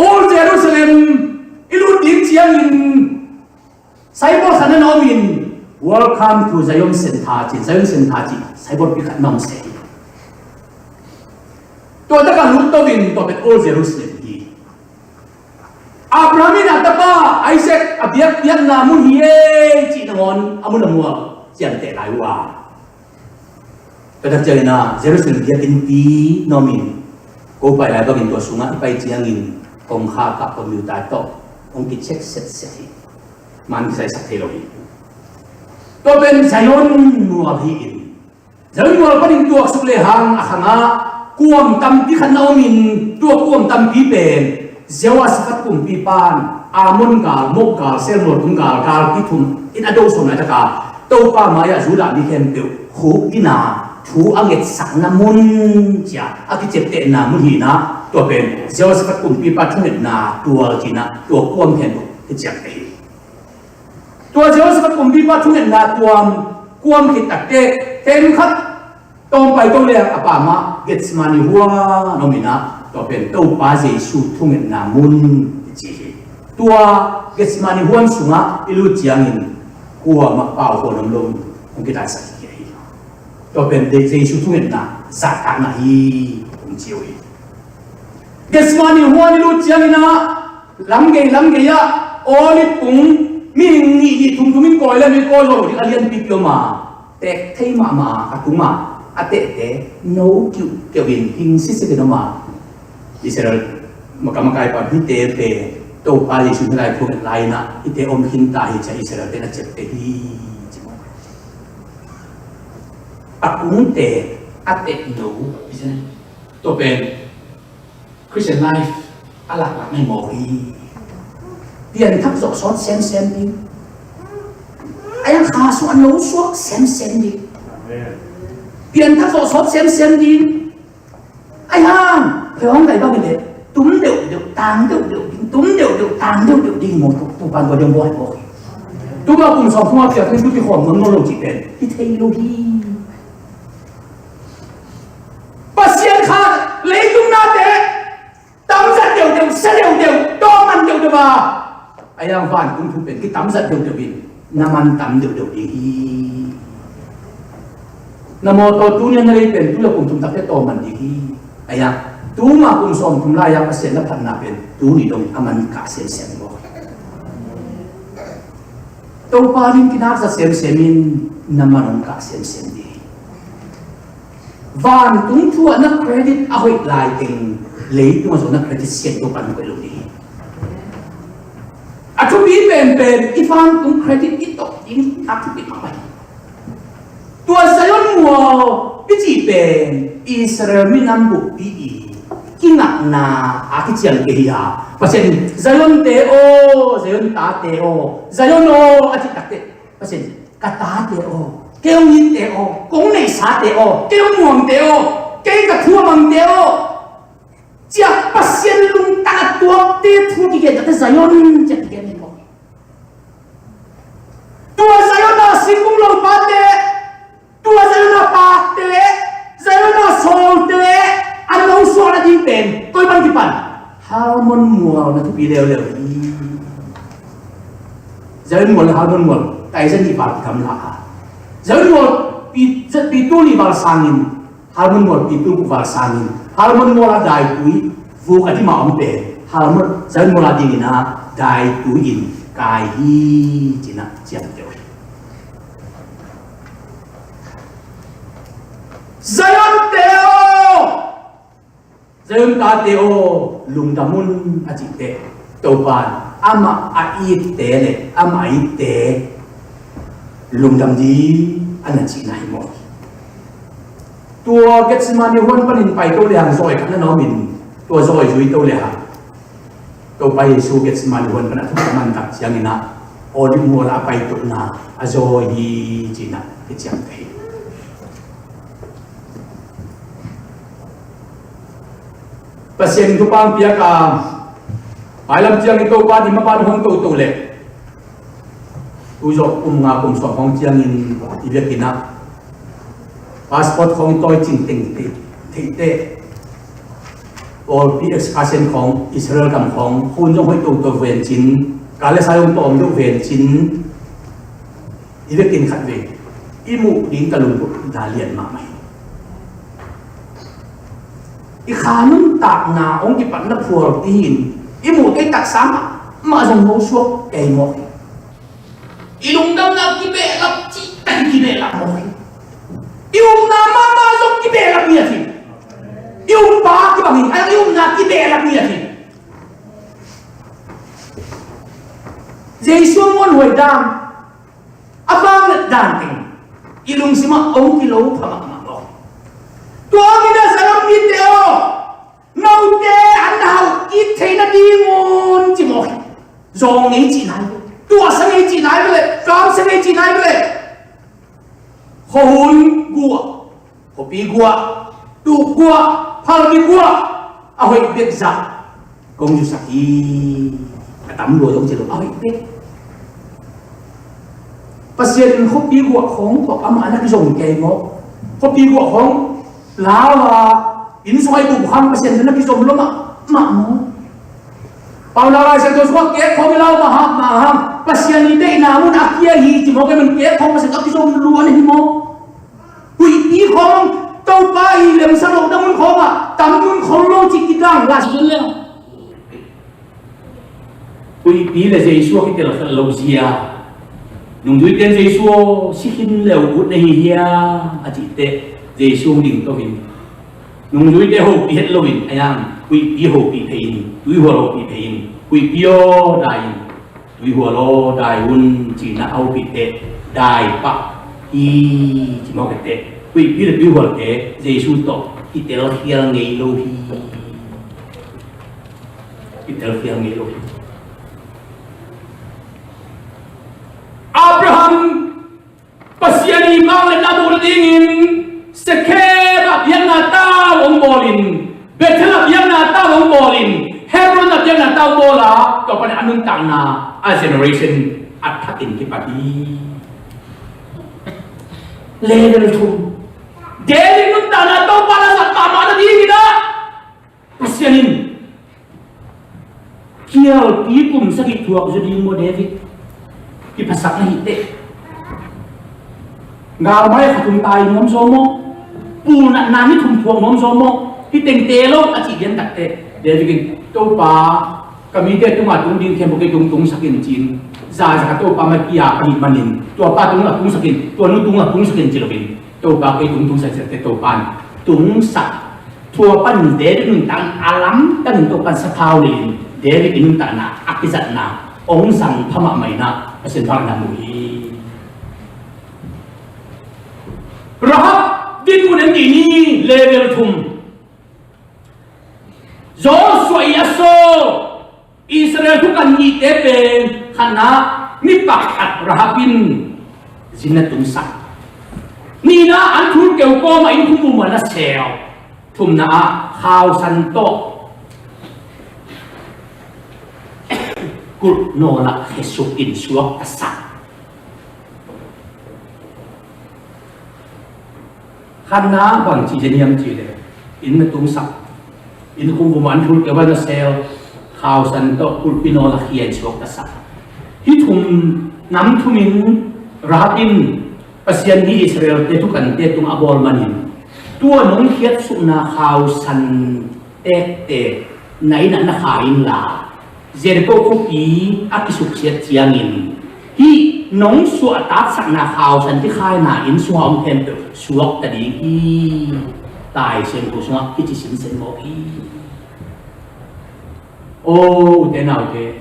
Old Jerusalem i lut ding ciangin signboard khat na om in, "Welcome to Zion Center," ci, Zion Center ci signboard pi khat na om se. Tua tak a lut to in tua pen Old Jerusalem hi. Abraham in a tapa Isaac a biakpiakna mun hi e cih nangawn a mun a mual ciamteh lai uh a. Tua tak ciangin a Jerusalem biakinnpi na om in, ko pai lai bangin tua sungah i pai ciangin kongkhak ah computer tawh hong kicheck setset hi. Man kisaisak thei lo hi. Tua pen Zion mual hi in, Zion mual panin tuaksuk lehang a khangah kuam tampi khat na om in, tua kuam tampi pen Jehoshaphat kumpipa in Ammon gal, Moab gal, Selmual tung gal, galpi thum in a do sawm laitak a Topa mai-ah Judah mi khempeuh khukdina thu a ngetsakna mun cia a kiciaptehna mun hi in ah, tua pen Jehoshaphat kumpipa thungetna tual ci in ah tua kuam khempeuh kiciapteh hi. Tua Jehoshaphat kumpipa thungetna tuam kuam khit takteh Khenkhat tawm pai to leng a pa mah Gethsemane huan om in ah, tua pen Topa Jesu thungetna mun i ci hi. Tua Gethsemane huan sungah i lut ciangin kuamah pau huan om lo in hong kitaisak hi. Tua pen Jesu thungetna zahtakna hi hong ci uh hi. Gethsemane huan i lut ciangin ah, lamgei lamgei ah Olive kung mihing nih nih thum thum in kawi le mi kawi zo ding a lianpipi om a, tek thei mahmah a tung a, a tehte no kiuhkeuh in hing sitset in om a, Israel makamakaipa hihte pen Topa Jesu hih lai thunget lai in ah hihte om khinta hi ci-a Israel te na ciapteh hi ci mawk. A kungte a teh no, tua pen Christian life a laklak na hi mawk hi. Pianthak zawh sawt semsem ding. A yang kha sung a no suak semsem ding. Pianthak zawh sawt semsem ding. A yang hong dai bang hi leh tum deuhdeuh tang deuhdeuh ding, tum deuhdeuh tang deuhdeuh ding maw? Topa in tua ding bawl hi mawk hi. Tuma kum sawm thum a piak ding tu kikhawm nuam nawn lo cih pen hi thei lo hi. Pasian kha leitung nate tamzat deuhdeuh, sa deuhdeuh, tawman deuhdeuh a, a yang vantung thu pen kitamzat deuhdeuh in na man tam deuhdeuh ding hi. Na mawtaw tuni a na lei pen tu le kum thum takte tawman ding hi. A yang tuma kum sawm thum lai a Pasian na phatna pen tuni dong a man kah semsem hi mawk. Topa ding kinakzat semsem in na man hong kah semsem ding hi. Vantung thu ah na credit a hoih lai teng leitung ah zong na credit sian Topa in hoih lo ding hi. A thupi penpen i vantung credit i tawh ding a thupi mahmah hi. Tua Zion mual i cih pen Israel minam buppi i kingakna a kiciam kei hi a, Pasian in Zion te aw, Zion tate aw, Zion aw a cih takteh Pasian in ka tate aw, kei hong itte aw, kong neihsate aw, kei hong muangte aw, kei ka thu a mangte aw, ci-a Pasian lungtang a tuakte thu kigen takteh Zion ci-a kigen hi mawk. Tua Zion a singkung lopate, tua Zion a pakte, Zion a sawlte a no suak nading pen koi pan kipan? Hermon mual na thupi leuleu hi. Zion mual le Hermon mual taizan nih val kigamla a, Zion mual pi, pi tul nih val sangin Hermon mual pi tul guk val sangin Hermon mual a daitui vuk a dim a om pen Hermon, Zion mual a dingin a daitui in kai hi ci-in a ciamteh uh hi. Zion te aw, Zion tate aw, lungdam un a cih teh Topa in amah a itte le amah a itte lungdam ding a na cihna hi mawk. Tua Gethsemane huan panin pai to le hang zawi khat na na om in, tua zawi zui to le hang Topa Jesu Gethsemane huan pan a thuk a man tak ciangin a Olive mual a pai tukna a zawi hi ci-in a kiciamteh hi. Pasian thupha piak a, mailam ciangin Topa in mapan hong toto leh, tu zawh kum nga kum sawm hong ciangin i vekin a passport hong tawi cing teng theih, theih teh, pawlpi excursion khong Israel gam khong hun zong hoih toto vencin, kal le sai hong tawm deuh vencin, i vekin khat vei i muh ding ka lungput na lian mahmah hi. I kha nuntakna hong kipatna phual pihin i muh tei taksa mahmah zong no suak kei mawk hi. I lungdamna kibehlap cihtak kibehlap mawk hi. I upna mahmah zong kibehlap ngiat hi. I uppa kibang hi, a i upna kibehlap ngiat hi. Jesu muanhuai dan, a vangliat dan teng i lungsim ah hong kilo pha mahmah mawk. Tua hangin a Zion mite aw, note an hau it theihna dingun ci mawk hi. Zawng ngei cih nai ve, tuahsa ngei cih nai ve le, kamsia ngei cih nai ve le, khuahun guah, khuapi guah, tuk guah, phalbi guah a hoih bek zah kong zusak hi. A tam lua zong ci lo, a hoih bek. Pasian in khuapi guah khong tawh amah na kizong kei maw? Khuapi guah khawng lau a, inn sungah i bum khang Pasian tawh na kizom lua mahmah maw? Paunak Lai Siangtho sungah kek khawng i lau mahmah hang, Pasian i deihna mun a kia hi ci maw, kei man kek khawng Pasian tawh kizom lua na hi maw? Huihpi khawng Topa i lemsa lohna mun khawngah tam mun khol lo ci kidang la si lel. Huihpi le Jesu a kitel khat lo zia. Nungzuite in Jesu aw, si khin le uh ut na hi hia a cih teh Jesu hong ding to in, nungzuite hopih het loin a yang, huihpi hopih phei in, tuihual hopih phei in, huihpi aw dai in, tuihual aw dai un ci-in a hopih teh dai pah hi ci mawk hi teh. Huihpi le tuihualte Jesu tawh kitel khial ngei lo hi. Kitel khial ngei lo hi. Abraham Pasian i mang le na muh dingin Sekhem ah biakna tau hong bawlin, Bethel ah biakna tau hong bawlin, Hebron ah biakna tau bawl a, tua pan a nuntakna a generation a thakin kipat hi. Level thum. David nuntakna Topa na zat mahmah na dingin ah Pasian in kialpi kum sagih thuak zaw ding maw David? Kiphasak na hi teh. Galmai kha thum tai nuam zaw maw? Pulnatna ni thum thuak nuam zaw maw? Hi tengte lo a cih lian tak teh David in, Topa, ka mite tungah tung ding khempeuh kei tung tungsak in ci-in, za za Topa maikia ka hih manin, tua pa tung lah tungsak in, tua nu tung lah tungsak in ci loin, Topa kei tung tungsak in ci teh Topa in tungsak. Tua pan David nuntakna a lamdangin Topa in sathau nei-in David i nuntakna a kizatna hong zang pha mahmah in ah Pasian vangliatna mu hi. Rahab dinmun en dih ni, level thum. Joshua i a sawl Israel thukan nihte pen khatna mi pakhat Rahab in zin na tungsak. Nihna an thulkeu kawmah inn khum vum ah na sel. Thumna ah khausan tawh kulh nawl ah khesuk in suaktasak. Khatna bang ci hiam cih leh inn na tungsak, inn khum vum ah an thulkeu ah na sel, khausan tawh kulhpi nawl ah khia in suaktasak. Hih thum nam thum in Rahab in Pasian hi Israel-te thukante tung a bawl manin tua nong khiatsukna khausan tekte na inn ah na khai inla, Jericho khuapi a kisuksiat ciangin hih nong suahtatsakna khausan kikhaina inn sunga om khempeuh suakta ding hi. Lai Siangtho sungah kici sinsen mawk hi. O ute naute,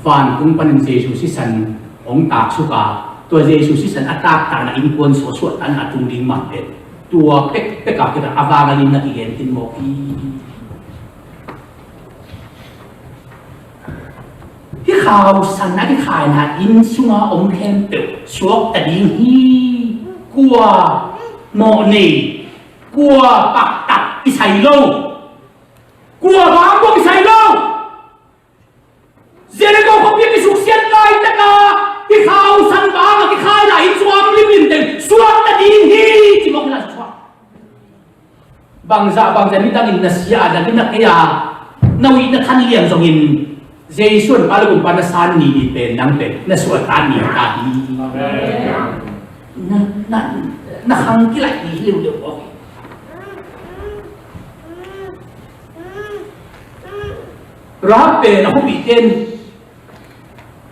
vantung panin Jesu sisan hong taksuk a, tua Jesu sisan a taktakna innkuan sung suahtakna a tung ding mah pen tua pekpek a kidang a vang a limna kigen khin mawk hi. Hih khausan a kikhaina inn sunga om khempeuh suakta ding hi. Kua mawh nei, kua paktak kisai lo, kua vang kua kisai lo. Jericho khuapi a kisuksiat laitak a hih khausan vang a kikhaina inn sunga om limlim teng suakta ding hi. Ci mawk hi lai suak. Bangzah bangzah nidangin na sia a, na gina kei a, na uih na than liang zongin Jesu in pa le gumpa na san ni dih pen nang pen na suahtak ni ta hi. Amen. Na, na, na khang kilaih ni hi leuleu aw. Rahab pen a khuapihte in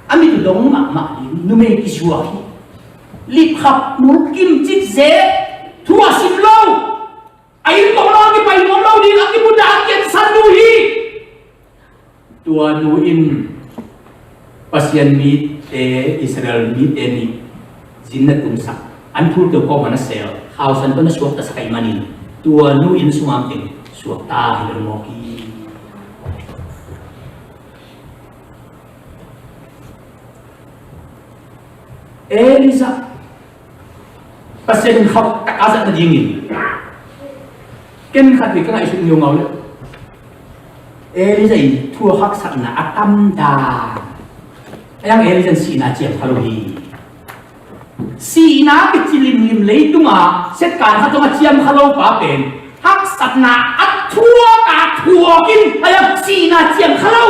a mit dong mahmah ding numei kizuak hi. Lipkhap nu, kimcik zek, thu a sim lo, a inn tawh a kipai nuam lo ding a kibuta a kiansan nu hi. Tua nu in Pasian mite, Israel mite nih zin na tungsak, an thulkeu kawmah na sel, khausan tawh na suaktasak ahih manin tua nu inn sunga om teng suakta hi lo mawk hi. Elijah, Pasian in khauh tak a zat nadingin ken khat vei ka ngaihsut ngaungau le, Elijah in thu a haksatna a tamdan a, yang Elijah in sihna ciam kha lo hi. Sihna kici limlim leitungah setkan khat zong a ciam kha lo pa pen haksatna a thuak a thuak in a, sihna ciam kha lo.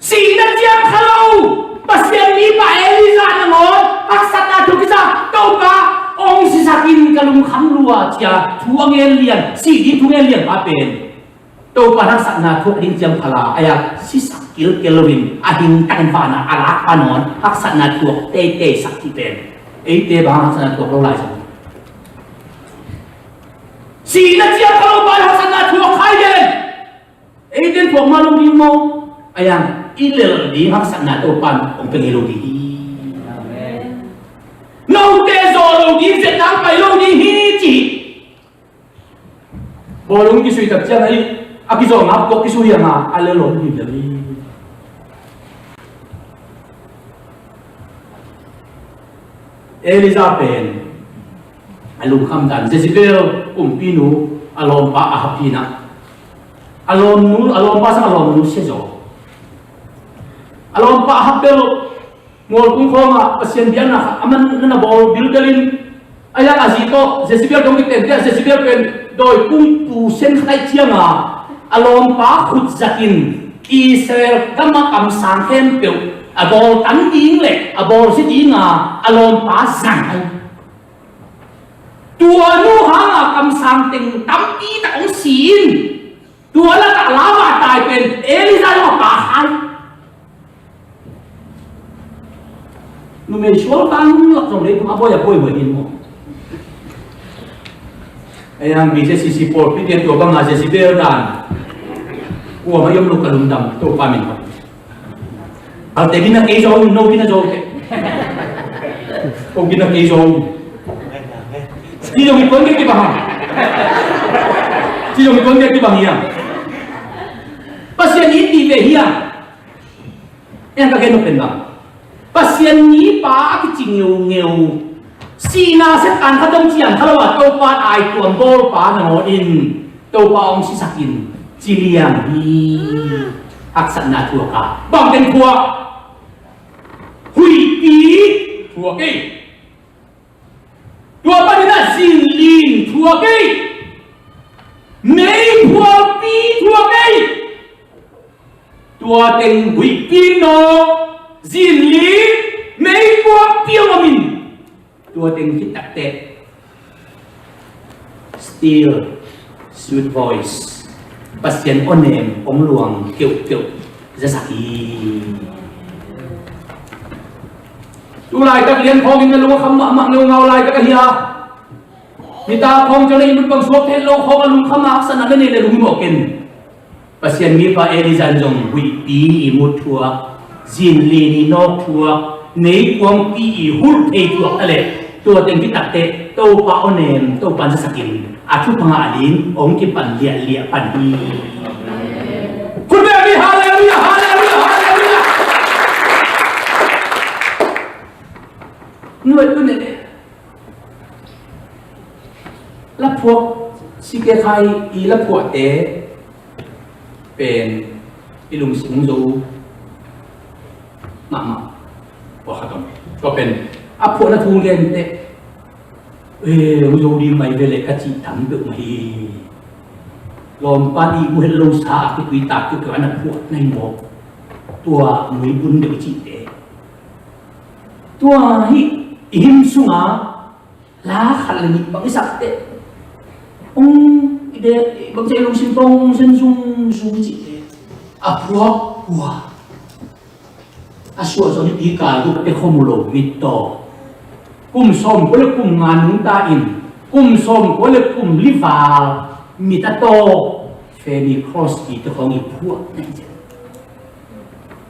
Sihna ciam kha lo. Pasian mipa Elijah nangawn haksatna thuak kisa, Topa, hong sisak in, ka lungkham lua, ci-a thu a ngen lian, sih ding thu ngen lian pa pen Topa haksatna thuak ding ciam kha lo a, sisak kilkel loin a hing tangin vanah a lak pa nangawn haksatna thuak teitei sak cih pen eite bang haksatna thuak lo lai sa. Sihna ciam kha lo pa haksatna thuak khai den. Eite in thuak mah lo ding maw? A, i lel ding haksatna Topa in hong pia ngei lo ding hi. Amen. Note zawh lo ding, zetna pai lo ding hi, ci. Bawlung kisui tak ciang a, a kizawh ngap tuak kisui a, a lel lo ding hi. Elijah pen a lungkham dan, Jezebel kumpinu a lawmpa Ahab hi-in a, a lawmnu, a lawmpa sang a lawmnu sia zaw. A lawmpa Ahab bel mualtung khawngah Pasian biakna khat a man na na bawl bilbel in, a, a zi tawh Jezebel dong kiten te, Jezebel pen dawi kungpu sen khat ahih ciangin a lawmpa khut zatin Israel gam a kamsang khempeuh a bawltan ding le a bawlsia dingin a lawmpa zang hi. Tua nu hangin kamsang teng tampi tak hong si in, tua lakah lam a tai pen Elijah zong a pa khai. Numei sual kang lak zong leitung a bawi a bawi huai ding maw? A, B C C C pawlpi te tua bangin Jezebel dan kuamah i om lo ka lungdam, Topa min. Alte gina kei zo, no gina zo te. Ko gina kei zo. Ci zong i tuan kei kibang. Ci zong i tuan kei kibang hiam? Pasian in ti ve hiam? En ka gen pen bang, Pasian mipa a kici ngeungeu, sihna setkan khat zong ciam kha lo a, Topa in aituam bawl pa nangawn in Topa hong sisak in ci liang hi. Haksatna thuak a, bang teng thuak? Huihpi thuak ei. Tua panin a zinlin thuak ei. Meiphualpi thuak ei. Tua teng huihpi nawk, zinlin, meiphualpi hong om in. Tua teng khit takteh still sweet voice, Pasian awnem hong luang keuhkeuh zasak hi. Tu laitak lian khawngin na lungkham mahmah ngeungau laitak ahi a, nitak khawng ciang na ihmut bang suak theih loh khawng a lungkham a, haksatna na neih leh lungmawh ken. Pasian mipa Elijah in zong huihpi ihmut thuak, zinlin i nawk thuak, meikuangpi i hulh thei thuak ta leh, tua teng khit takteh Topa awnem, Topa in zasak in, a thupha ngah ding hong kipan liahliah pan hi. Khut beng ni, halleluiah, halleluiah, halleluiah. Nuai tu ne, laphuak, C K Khai i laphuakte pen i lungsim hong zo mahmah. Tua khat om. Tua pen a phuahna thu gen teh, "Eh, hong zo ding mai ve leh," ka cih tam peuhmah hi. Lawmpa i mu het lo sa a kituitak keuhkeuh a na phuah na hi mawk. Tua mui bun deuh cihte. Tua hi i him sungah la khat le nih bang i sak teh, hong i de, bang ci a, i lungsim tawh hong sen zungzung cihte. A phuak hua, a suah zaw nipi kal guk te khua mu lo mit tawh, kum sawmkua le kum nga nungta in, kum sawmkua le kum li val mit a tawh Fanny Crosby te khawng i phuak na hi.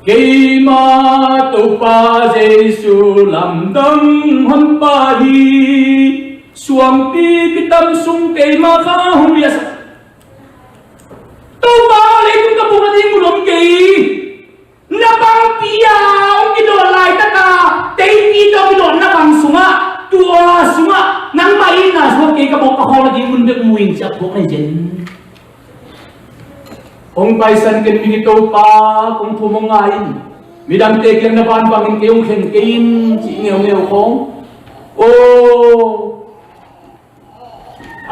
Keima Topa Jesu lamdang honpa hi, suangpi kitam sung keima kha hong liahsak. Topa, leitung ka buk a ding mun om kei. Na bangpi a hong kidawt laitak a, teipi tawh kidawt na bang sungah, tua sungah nangmah itna sungah kei ka bawk ka hawl a ding mun bek mu in, ci a phuak na hi zen. Hong paisan ken migi Topa, kong thum hong ngai in. Midangte kiang na van bangin kei hong khen kei in cih ngeungeu khawng. Aw,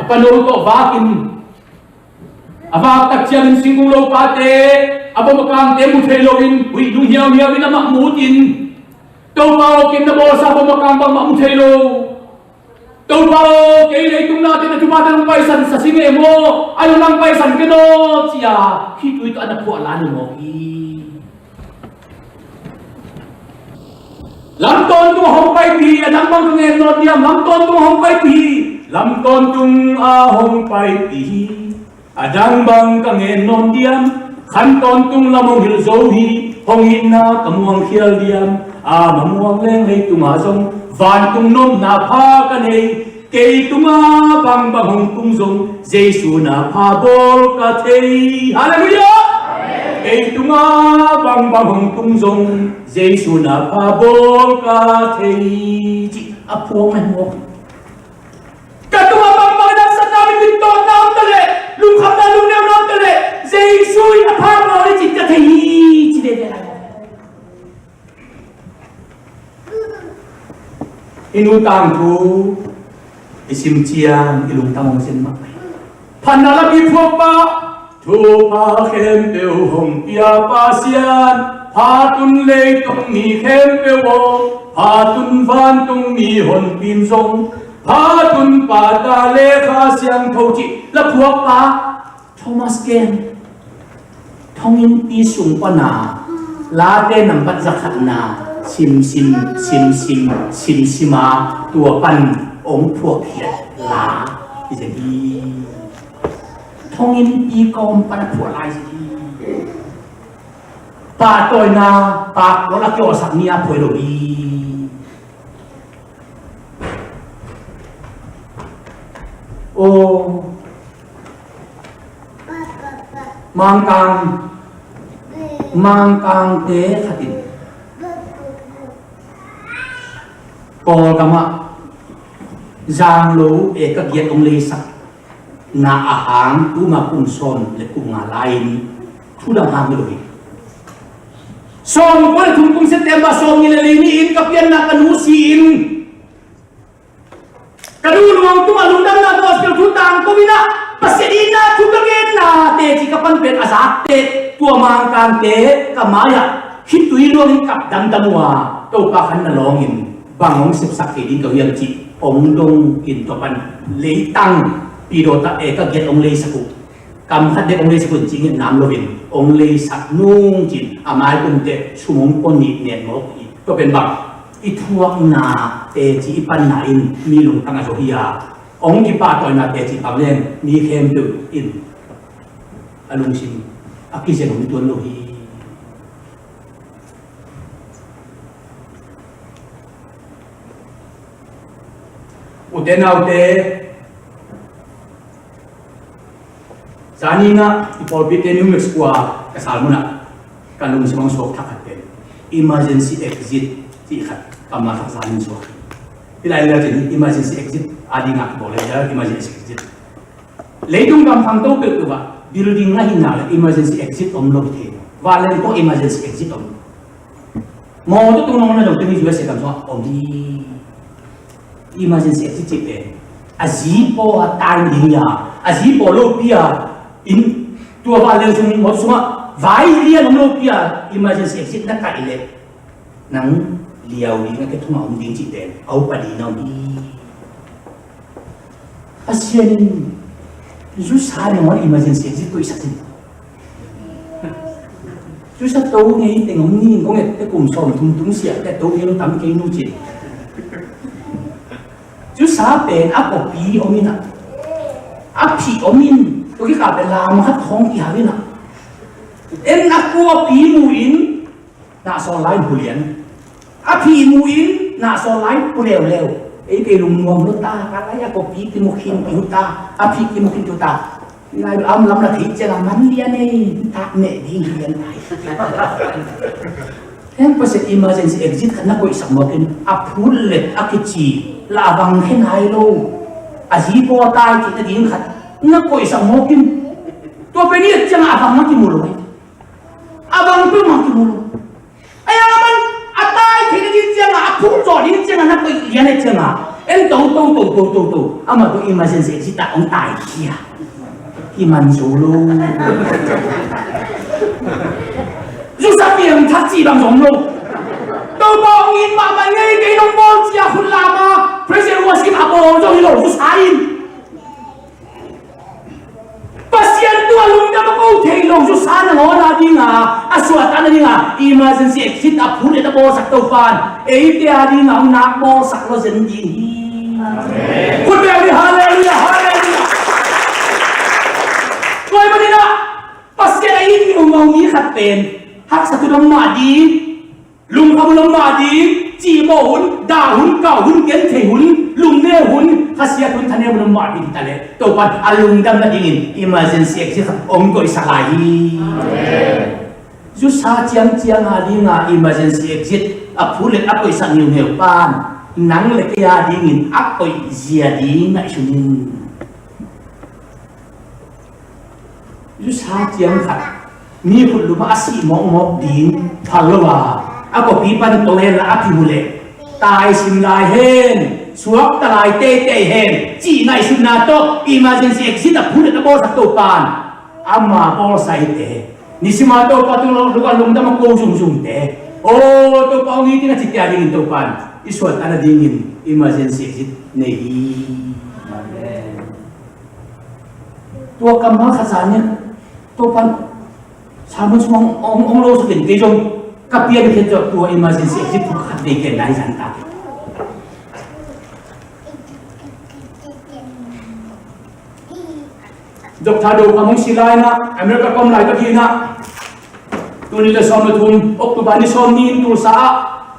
a pano tawh vakin a vak tak ciangin singkung lopate a bawm a kangte mu thei loin huih lunghiauhiau in amah mu utin, Topa aw, ken na bawlsa bawm a kang bangmah mu thei lo. Topa aw, kei leitung nate na thupha tawh nong paisan sa sing e maw, a nong paisan ken aw, ci-a khitui tawh a na phuah lai ni mawk hi. Lam tawntung a hong paipih hi, a dang bang ka ngen nawn diam, lam tawntung a hong paipih hi, lam tawntung a hong paipih hi. A dang bang ka ngen nawn diam, khan tawntung lam hong hilh zo hi, hong itna ka muangkhial diam, a ma muang leng leitungah zong vantung nopna pha ka nei, kei tungah bangbang hong tung zong, Jesu na pha bawl ka thei. Halleluiah! Kei tungah bangbang hong tung zong, Jesu na pha bawl ka thei. Ci a phuang mah mawk. Ka tungah bangbang haksatna, mi tawpna om ta leh, lungkhamna, lungneuna om ta leh, Jesu in a pha bawl hi cih ka thei hi, ci veve lai. I nu tangthu i sim ciang i lungtang hong sin mah. Phatna lam i phuak pah, thupha khempeuh hong pia Pasian, phat un leitung mi khempeuh aw, phat un vantung mi honpi in zong, phat un Pa, Ta le Kha Siangtho cih la phuak pah. Thomas Ken, thonginnpi sung pana late nambat zakhatna simsim simsim simsima tua pan hong phuakkhiat la hi zen hi. Thonginnpi kawm pana phuah lai hi. Pahtawina pakpawl a kiawhsak ni a phuai lo hi. Aw, Mangkang, Mangkangte khatin Kawlgamah zanglo eka giat hong leisak na a hang tuma kum sawm le kum nga lai-in thu dang hang hi lo hi. Sawm kua le thum kum September sawm nih le li ni-in ka pianna ka nu si-in ka nu luang tungah lungdamna gospel thu tangko in ah Pasian itna thu ka genna teci ka pan pen a zakte tua Mangkangte ka mai-ah khitui luangin kap damdam uh a, Topa khan na lawngin bang hong sepsak thei ding ka hiam cih hong dong in tua pan leitang pidawta eka giat hong leisak uh. Kam khat dek hong leisak un ci nget nam loin hong leisak nung cin a mai kumte sum hong pua nih nen mawk hi. Tua pen bang i thuakna teci i panna in mi lungtang a zo hi a, hong kipahtawina teci bang leng mi khempeuh in a lungsim a kizen hong tuan lo hi. Ute naute, zanin ah i pawlpite New Mexico a ka sal munah ka lungsim hong suak thak khat pen emergency exit cih khat ka ma thak zanin suak. Hi lai lai cin emergency exit a dingah ka bawl lai lai emergency exit. Leitung gam khangto peuhpeuh ah building a hihna le emergency exit om lo thei. Vanleng tawh emergency exit om. Mawtaw tung nong na zong tuni U S A gam sungah om hi. Emergency exit cih pen a zipaw a tai ding hi a, a zipaw lopi a in tua vanleng sung mawtaw sungah vai lian om lopi a emergency exit na kaih leh nang liau ding a kethungah om ding cih pen a upa ding na om hi. Pasian in zusa in a muan emergency exit koihsak in. Zusa to ngei teng hong ning kong et te kum sawm thum tung siah te to ngei tam kei nu cin. Zusa pen a kopi om in a, a phih om in, to kikal pen lam khat hong kihau in a, en a kuapi mu in, na sawl lai in hu lian. A phih mu in na sawl lai pu leuleu. Ei kei lungnuam lo ta, ka lai a kopi kimu khin kiu ta, a phih kimu khin kiu ta. Nai am lam la thei cia la man lian ei, tak meh ding lian tai. Heng Pasian emergency exit khat na koihsak mawkin a phut let a kici la a vang khen hai lo. A zipaw tai kik na ding khat na koihsak mawkin tua pen i et ciang a vang na kimu lo. A vang peuhmah kimu lo. Ei, a man a tai theihna ding ciangah, a phum zawh ding ciangah na koih lian ahih ciangah, en to to to to to to, amah tawh emergency exit ah hong tai hi a, kiman zo lo. Zusa piang thak cih bang zong lo. Topa hong it mahmah ngei, kei nong bawl ci-a khut lam a, praise and worship a bawl zong hi lo, zusa in. Pasian tua lungdam a ko thei lo zusa nangawn a dinga, a suahtakna dinga emergency exit a phut le a bawlsak Topa'n eite a dinga hong nak bawlsak lo zen ding hi. Amen. Khut beng ni, halleluiah, halleluiah. Tua ahih manin ah Pasian a it mi umau mi khat pen haksa tu dong mah ding, lungkham hun om mah ding, cihmawh hun, dah hun, kauh hun, genthei hun, lungneu hun, khasiat hun, thanem hun om mah ding hi ta leh, Topa'n a lungdam nadingin emergency exit khat hong koihsak lai hi. Amen. Zusa ciangciang a dinga emergency exit a phut le a koihsak niuhneu Pa'n nang le kei a dingin a koih zia ding ngaihsun in. Zusa ciang khat mi khut lum ah a sih mawkmawk ding phal lo a, a kawpi pan to hen la a phih uh leh, tai sim lai hen, suakta lai teitei hen cih ngaihsutna tawh emergency exit a phut le a bawlsak Topa'n ama bawlsa hi te. Nisim a Topa tungah lungdam a ko zungzungte, aw Topa hong it ing a cite a dingin Topa'n i suahtakna dingin emergency exit nei hi. Amen. Tua kammal khat zan in Topa'n sermon sung hong, hong, hong lo sak in, kei zong ka piankhiat tawh tua emergency exit khat nei ken lai zan ta. Doctor Do Kham hong si lai-in ah, America ka om laitakin ah, tul nih le sawm le thum, October ni sawmnih in Tulsa ah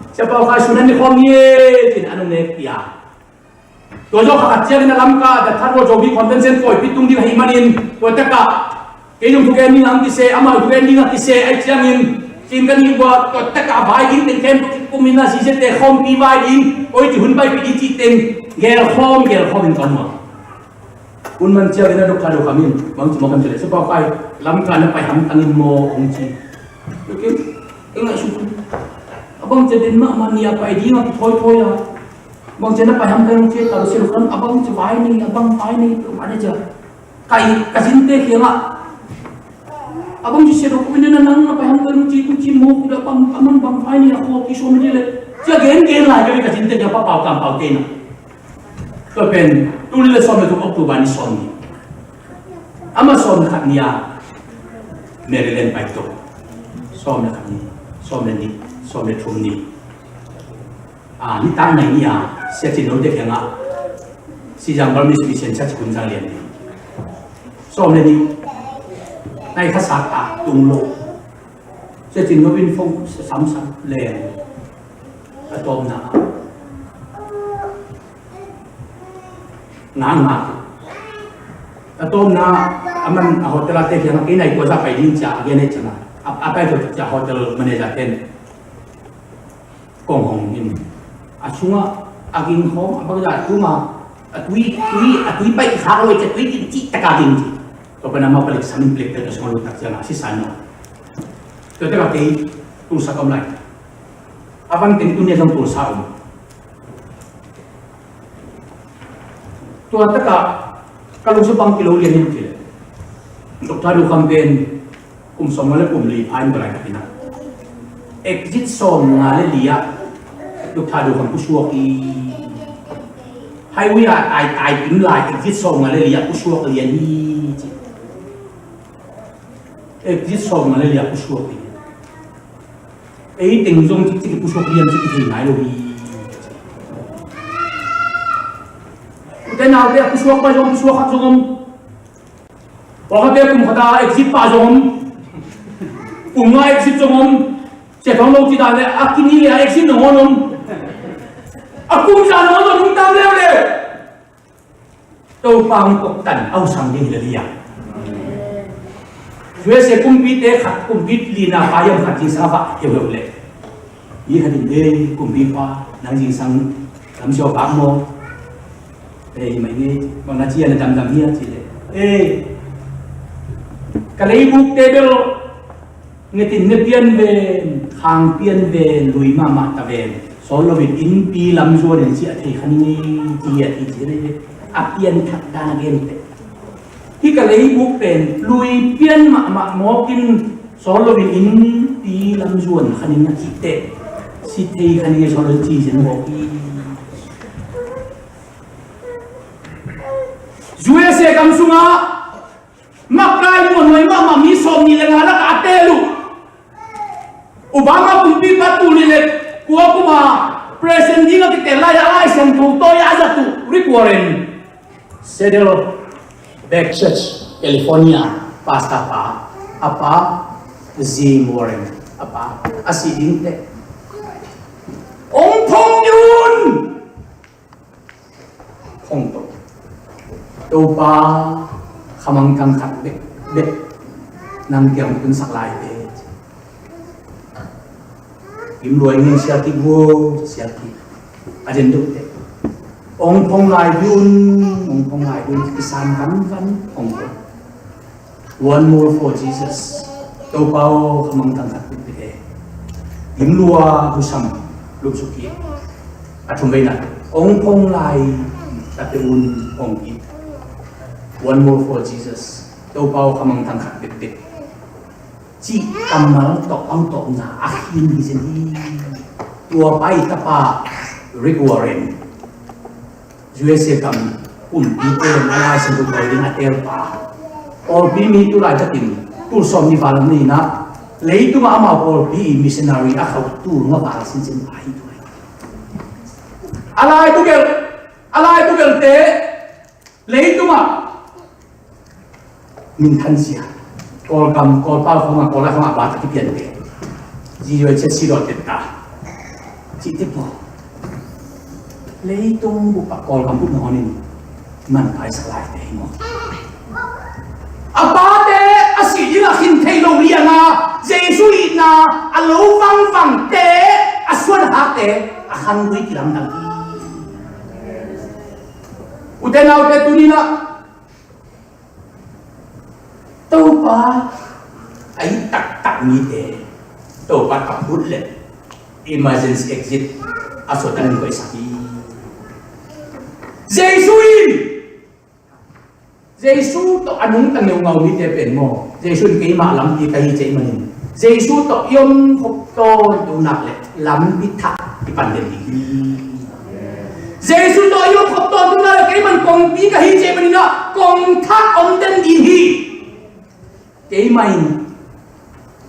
Sia Pau Khai sun an ne khawm ni e, ci-in an hong nekpih a. Tua zawh kha khat ciangin a Lamka The Third World Zomi Convention pawipi tung ding ahih manin, tua takah kei zong thugen ding a kise, amah thugen ding a kise ahih ciangin, cin ka nih uh a, tua takah vai ding teng khempeuh kikum in a, siziate khawmpi vai ding, koici hun paipih ding cih teng gelkhawm gelkhawm in ka om uh a. Hun man ciangin a Doctor Do Kham in bang ci mawk hiam cih leh, Sia Pau Khai, Lamka na pai hamtang in maw, hong ci. Ok, ka ngaihsut uh, a bang ci a den mahmah, ni a pai ding a kithoithoih a, bang ci a na pai hamtang in hong ci a, ka lo sia lo khan a bang ci vai nei, a bang vai nei peuhmah na ci a. Ka, ka zinte kiangah, a bang ci sia lo khan na, nang na pai hamtang in hong ci, hong ci maw, kudang a bang, a man bang vai nei a, khua kisawm hi leh, ci a gen gen lai ka, ka zinte kiangah, Pa Pau, Kam Pau te na. Tua pen tul nih le sawm le thum October ni sawm ni. Amah sawm le khat ni-a Maryland pai to. Sawm le khat ni, sawm le nih, sawm le thum ni. A, nitak nai ni-a Sia Cin No te kiangah Xizang Burmese Mission Church hun zang lian ni. Sawm le nih. Nai kha sak a tung lo. Sia Cin No in phone samsam leng. A tawpna ah ngakngak. A tawpna ah a man a hotel a te kiangah kei nai kua zah pai ding ci a gen ahih ciangah, a, a pai to ci a hotel manager ten kong hong in, a sungah a ging khawm, a bangzah tungah a tui, tui, a tui paih khak lo ahih ciah tui ging cih takah ging ci. Tua pan amau palik samin palik palik a sungah lut tak ciangah sisa no. Tua takah kei Tulsa ka om lai. A van teng tuni a zong Tulsa om. Tua takah ka lungsim bang kilo lian hiam cih leh, Doctor Do Kham pen kum sawmnga le kum li pha in tua laitakin ah exit sawmnga le li ah Doctor Do Kham pusuak hi. Highway ah tai tai kim lai exit sawmnga le li ah pusuak lian hi ci. Exit sawmnga le li ah pusuak hi. Ei teng zong cikcik i pusuak lian cik i thei nai lo hi. Ute naute a pusuak pai zong, pusuak khat zong om. Pawlkhatte kum khat a exit pah zong om. Kum nga exit zong om. Sia Thawng Lo ci dan le a kini le a exit nangawn om. A kum za nangawn zong om tam leuleu. Topa hong koktan a hong sang ding hi lel hi a. U S A kumpite khat, kumpi lina pa hiam khat zingsang a vak heuheuh leh, mi khat in, "Ei, kumpipa, nang zingsang lamsiaw vak maw? Ei, mah hi ngei, bang na ci a na damdam hi a?" ci leh, "Ei, ka leibukte bel ngetin ne pian ven, Hang pian ve, lui mahmah ta ve. Sawl loin innpi lam zuan in ci a thei kha ning ei, ci a thei ci a thei. A pianthak dan a gen teh. Hih ka leibuk pen lui pian mahmah mawk in sawl loin innpi lam zuan kha ning a cih teh. Si thei kha ning ei, sawl loin ci zen mawk hi. U S A gam sungah makai muanhuai mahmah mi sawmnih le nga lakah a teel uh Obama kumpipa tul nih le kua kuma president ding a kiteel lai-ah a Lai Siangtho tawi-a a zat uh Rick Warren, Saddleback Church, California, pastor pa, a pa Jim Warren, a pa a sih ding teh hong phong ding un. Hong to. Topa, khamangthang khat bekbek nang kiang tunsak lai te. Kim luai ngei sial kik vo, sial kik. A den deuh te. Hong phong lai ding un, hong phong lai ding un, kisan vanvan hong to. One more for Jesus. Topa aw, khamangthang khat pit pit e. Dim lua husam lupsuk hi. A thum veina hong phong lai tate un hong hi. One more for Jesus. Topa aw, khamangthang khat pit pit. Cih kammal tawh autawkna a khin hi zen hi. Tua pa i tapa Rick Warren. U S A gam kumpite in a Lai Siangtho tawi ding a teel pa. Pawlpi mi tu laitakin tul sawm nih val ni in ah leitungah amau pawlpi missionary a khauh tul nga val sinsin pa hi. A lai bugelh, a lai bugelhte leitungah minthanzia. Kawlgam, Kawlpau khawngah, Kawllai khawngah bata kipiante. Zizuai ciat si dawt tetta. Cihte pawl. Leitung bup ah Kawlgam bup nangawn in manpha i sak laite hi maw? A pate a sih ding a khin thei lo lianga Jesu itna a lo vangvangte, a suan a hakte a khan gui kilamdang hi. Ute naute, tuni-in ah Topa a it taktak mite Topa ka phut leh emergency exit a suahtak in koihsak hi. Jesu in, Jesu tawh a nungta ngeungau mite pen maw, Jesu in keimah lampi ka hi cih manin Jesu tawh i om khop tawntung nak leh lampi thak i pan den ding hi. Jesu tawh i om khop tawntung nak leh keiman kongpi ka hi cih manin ah kong thak om den ding hi. Keimah in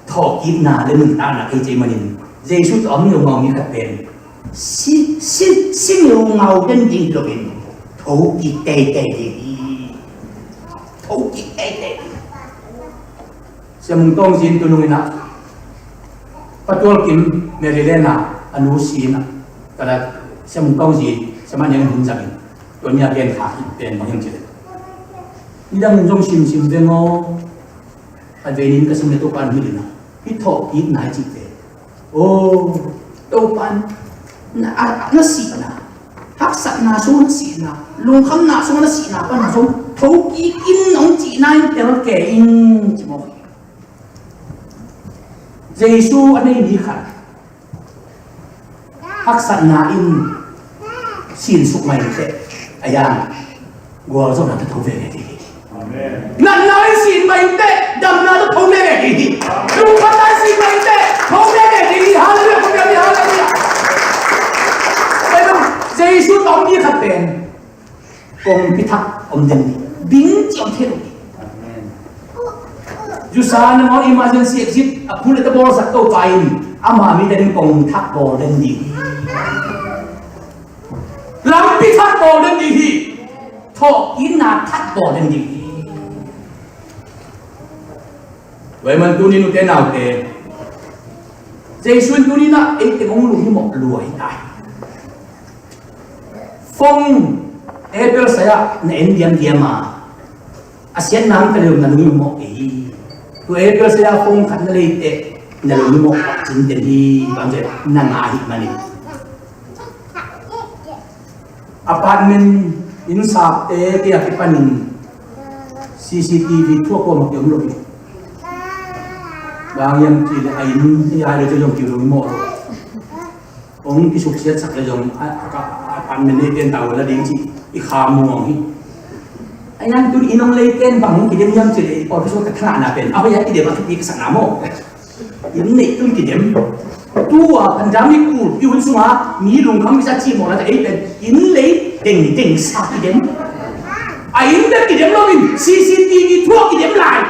thawhkikna le nuntakna ka hi cih manin Jesu tawh a om ngeungau mi khat pen si, si, si ngeungau den ding hi loin thokik teitei ding hi. Thokik teitei ding. Sia Mung Tawng Zin tu nung in ah Pa Tual Kim Maryland ah a nu si in ah, ka la Sia Mung Tawng Zin, Sia Mah Niang in hun zang in, tua ni a gen kha hi pen bang hiam cih leh, nidang in zong simsim veng aw. A venin ka sim le Topa in hi ding a, hih thawhkikna i cihte, aw, Topa in na, a, a, na sihna, haksatna sung na sihna, lungkhamna sung na sihna pan zong thokik in hong cihna in tel kei in ci mawk hi. Jesu a nei mi khat haksatna in sinsuk mah inteh, a yan gualzawhna tawh tho veve ding hi. Amen. Natna in sin mah inteh, damna tawh tho veve ding hi. Lungkhamna in sin mah inteh, tho veve ding hi. Halleluiah, halleluiah, halleluiah. Jesu tawh mi khat pen kongpi thak om den ding, ding ci om thei lo. Amen. Zusa nangawn emergency exit a phut le ta bawlsak Topa in ama mite ding kong thak bawl den ding hi. Lampi thak bawl den ding hi. Thawhkikna thak bawl den ding hi. Tua ahih man tuni nute naute, Jesu in tuni-in ah eite hong lunghimawh lua hi ta hi. Phone, Apple sai-ah na en diamdiam a, a siatna hong tel leh na lunghimawh kei hi. Tua Apple sai-ah phone khat na lei teh na lunghimawh pah cin den hi, bang ci na ngah ahih manin. Apartment inn sakte kei a kipanin C C T V thuak kuamah kiom lo hi. Bang hiam cih leh a inn i ai leh zong kilungmawh lo. Hong kisuksiatsak leh zong a, a, a, apartment ei ten tau la ding cih i kha muang hi. A yang tun inn hong lei ten bang hong kidem hiam cih leh i pawlpi sung ka thangahna pen a hoih a kidem a thupi ka sakna maw? Inn neih tun kidem. Tua pandemic kul i hun sunga mi lungkham i sa cih mawh la ta ei pen inn lei dengdeng sa kidem. A inn bek kidem lo in C C T V thuah kidem lai.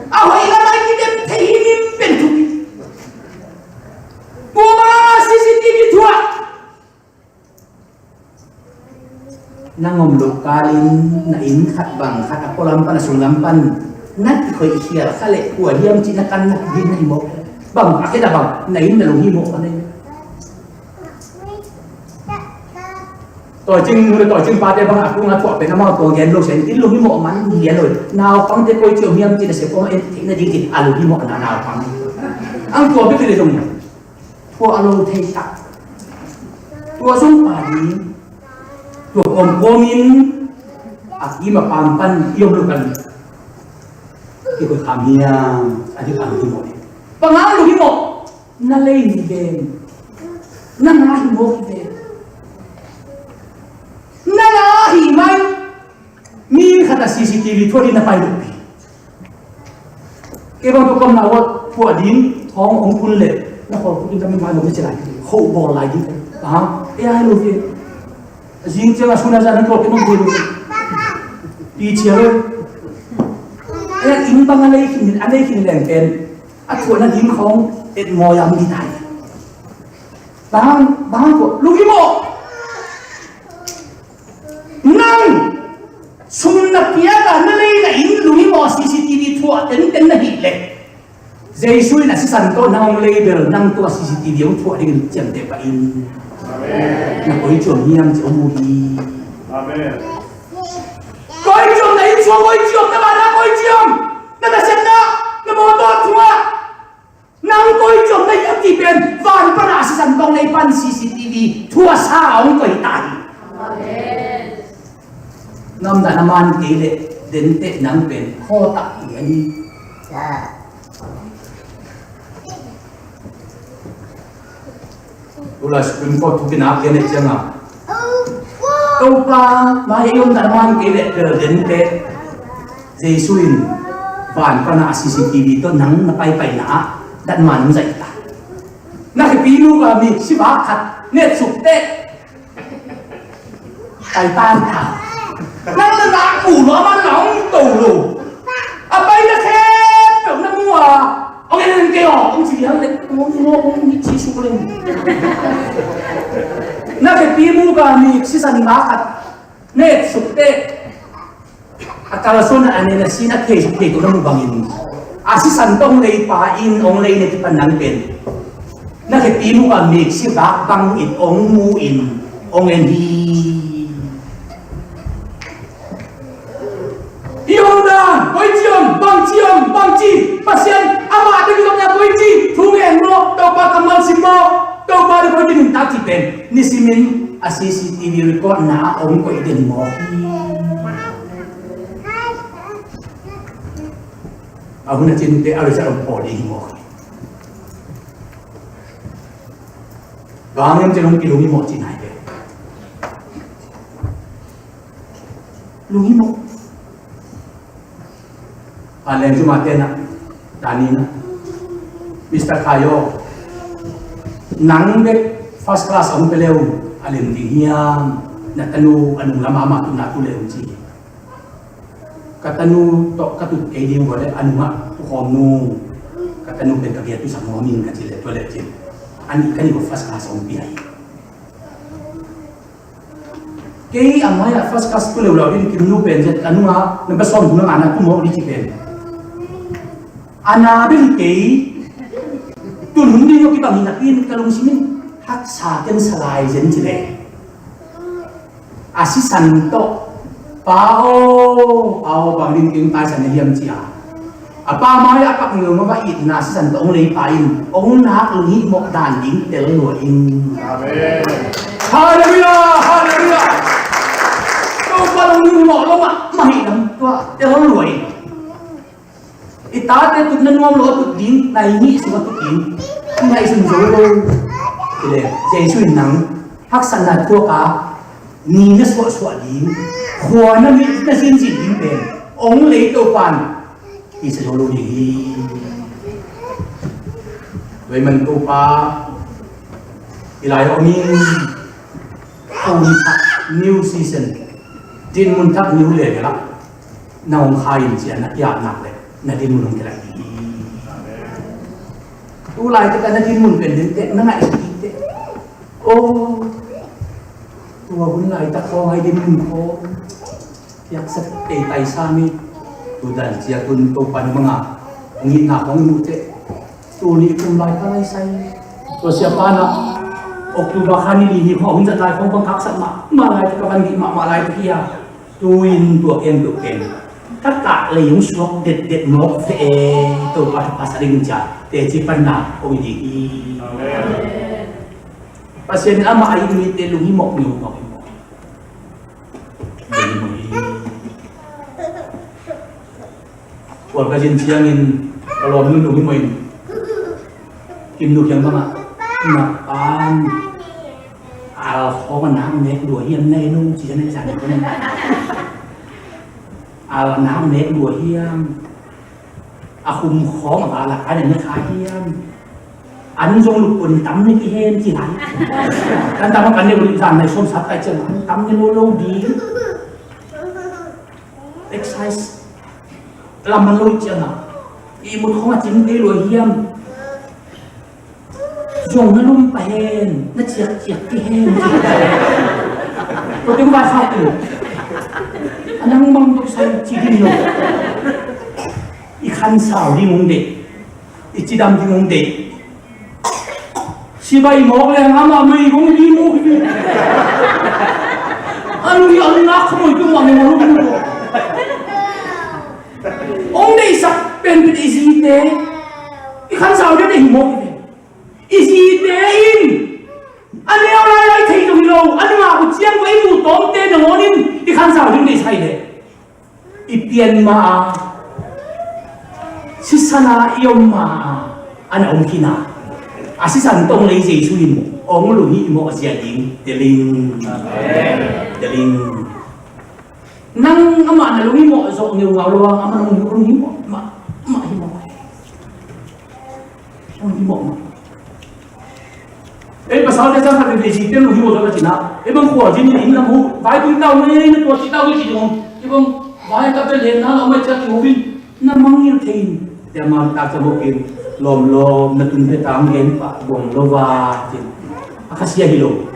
A hoih lam a i kidem thei hi, mi pen thupi. Tua banga C C T V thuah. Nang om loh kalin na inn khat bang khat a pualam pan a sunglam pan na kikhoih khial kha leh kua hiam cih na kan na kigin na hi mawh. Bang a khit a bang na inn na lunghimawh pan na hi. Tawicing nu le tawicing pate bang a kung a thuah pen amau tua gen lo sen in lunghimawh man hi gen lo. Naupangte koi ciam hiam cih na se kong en theih nading cih a lunghimawh na naupang. Ang tua bek hi le zong thuah a lo thei tak. Tua zong pa ding tua kawmkawm in a kim a pam pan i om lo kan kikoih kham hiam a ding a lunghimawh ding. Bang a lunghimawh? Na lei ni ven. Na nga hi mawk hi ven. Na nga hi mai. Mi khat a C C T V thuah ding na pai lo pi. Kei bang tua kom na wat thuah ding thawng hong kun leh na khawl kun ding ka mi mai lo na ci lai. Khoh bawl lai ding. Aha, ei ai lo pi. Zing ciang a sun a zan a tua kei mong ding. Pi cia lo. Ei inn bang a lei khin, a lei khin leng pen a thuah nading khawng et mawi am ding tai. Bang, bang ko lunghimawh. Nang sum na piak a na lei na inn lunghimawh a C C T V thuah tenten na hih leh Jesu in a sisan tawh nang hong lei bel nang tawh a C C T V hong thuah dingin ciamteh pah in. Amen. Na koi ciam hiam ci hong mu hi. Amen. Koi ciam na inn suang koi ciam na bana koi ciam na nasepna na mawtaw tungah nang koi ciam na hiam cih pen van pana a sisan tawh lei pan C C T V thuahsa hong koi ta hi. Amen. Namdah na man kei leh denteh nang pen khawtak hi a ni. Ula Supreme Court thukin a pian e cianga Topa mai i om na man kei leh bel denteh Jesu in van pana a C C T V tawh nang na paipaina ah datman hong zaih ta. Na khepi muka mi sivak khat netsuk teh Kaitan ta. Nang na nak mu lo, aman na hong to lo. A pai na khempeuh na mu a, hong en kei aw, hong ci liang le, hong ci suk leng. Na khepi muka mi sisan na khat netsuk teh. A kalsuan a nen a sin a thei thei to na mu bangin a sisan tawh hong lei pa in hong lei na kipan nang pen na khepi muka mi sivak bangin hong mu in hong en hi. I omdan koi ciam bang ciam bang ci Pasian amah te kizopna koi ci thu ngen maw Topa kammal sim maw Topa te koi ci nuntak ci pen nisimin a C C T V record na a om koi den maw hi. A hun a cinte a result a pawl ding hi mawk hi. Bang hiam cin hong kilung hi mawk cin hai ve. Lung hi mawk. A leng cuma tena tanina Mister Khayo nang bek first class a hong pe leu a lem ding hiam na tanu a nung lama amah tuna tu leu ci. Ka tanu tawh ka tut kei ding vua le a nungah tukhawm nu ka tanu pen ka bia tusak nuam in ka ci le tua le cin a nih ka nih vua first class hong pia hi. Kei a mai-ah first class tu leulau in kim nu pen zet ka nungah na bia sawm tu na ngana tu mawk di ci pen a na bel kei tun hun ding kibang hi napi in ka lungsim in haksa ken salai zen ci le. A sisan tawh pa aw pa aw bang ding keng taisan na hiam cia a pa mai a pak ngeu mah va itna sisan tawh hong lei pa in hong nak lunghih mawh dan ding tel lua in. Amen. Halleluia. Halleluia. Topa lunghih mawh lo mah mah hi lam tua tel lua in. I tate tut na nuam lo a tut ding, nai nih sung a tut ding, i ngaihsun zo lo. Hi le, Jesu in nang haksatna thuak a, ni na suahsuah ding, khua na mit na zinzin ding pen hong lei Topa in i sa zo lo ding hi. Tua ahih man Topa i lai a om in, Kum thak new season, dinmun thak new level ah na hong khai in ci-a na kiatnak le na dinmun hong kilaih ding hi. Tu laitak a na dinmun pen ding teh, na ngaihsut ding teh. Oh, tua hun laitak khawng ai dinmun khawng piaksak tei taisa mi. Tu dan cia tun Topa na manga hong itna hong i muh teh. Tuni kum lai ka lai sai. Tua siapa na October kha ni li ni khawng hun zat lai khawng bang kaksak mah mah lai ka van dih mah mah lai ka hi a. Tu in tua ken tua ken ka kah lei hong suak detdet mawk ve e. Topa thupha sa ding cia teci panna hong i ding hi. Pasian in amah a it mite lunghimawh, lunghimawh, lunghimawh. Lunghimawh hi. Kual ka zin ciangin ka lawmnu lunghimawh in, Kimnu kiang bangah, na pan al khawng a nak nek lua hiam na en uh, ci-in na zan uh. Al a nak nek lua hiam? A khum khawng a val a kai na ne kha hiam? An zong luk kun tam ne ki hen ci lai. Kan tam a kan ne kun zan nai sawm sat kai ciang an tam ne lo lo ding. Exercise lam man lo ciang a, i mut khawng a cing te lua hiam? Zong na lum pah hen, na ciakciak ki hen. Tua teng vai khak uh. A nang mang dok sai ci ding lo. I khansau ding hong deih. I cidam ding hong deih. Sibai mawk leng amah mei hong ding uh. A lui a lui nak khamoi tung mah mei hong ding uh. Hong deihsak pen pen i zite. I khansau ding deih mawk i pen. I zite in a neu lailai thei zong hi lo, a nungak uh ciang va i muh tawmte nangawn in i khansau ding deih sai leh i pian ma a, sisan a i om ma a, a na om khin a, a sisan tawh hong lei Jesu in hong lunghimawh zia ding teling, teling. Nang amah na lunghimawh zawh ngeungau lo a, amah nang lunghimawh mah, mah himawh. Lunghimawh mah. Ei pasal te sang khat in ei zite lunghimawh zawh na cih na, ei bang khua zin in inn lam hu, vai tui tau ngei na tua ci tau ngei ci ding om. Ei bang vai ka bel hen na lau mai cia kiho in, na mangngilh thei in. Tia man tak cia bawk in, lawmlawm na tun phe tang gen pah buang lo va, ci. A khasia hi lo.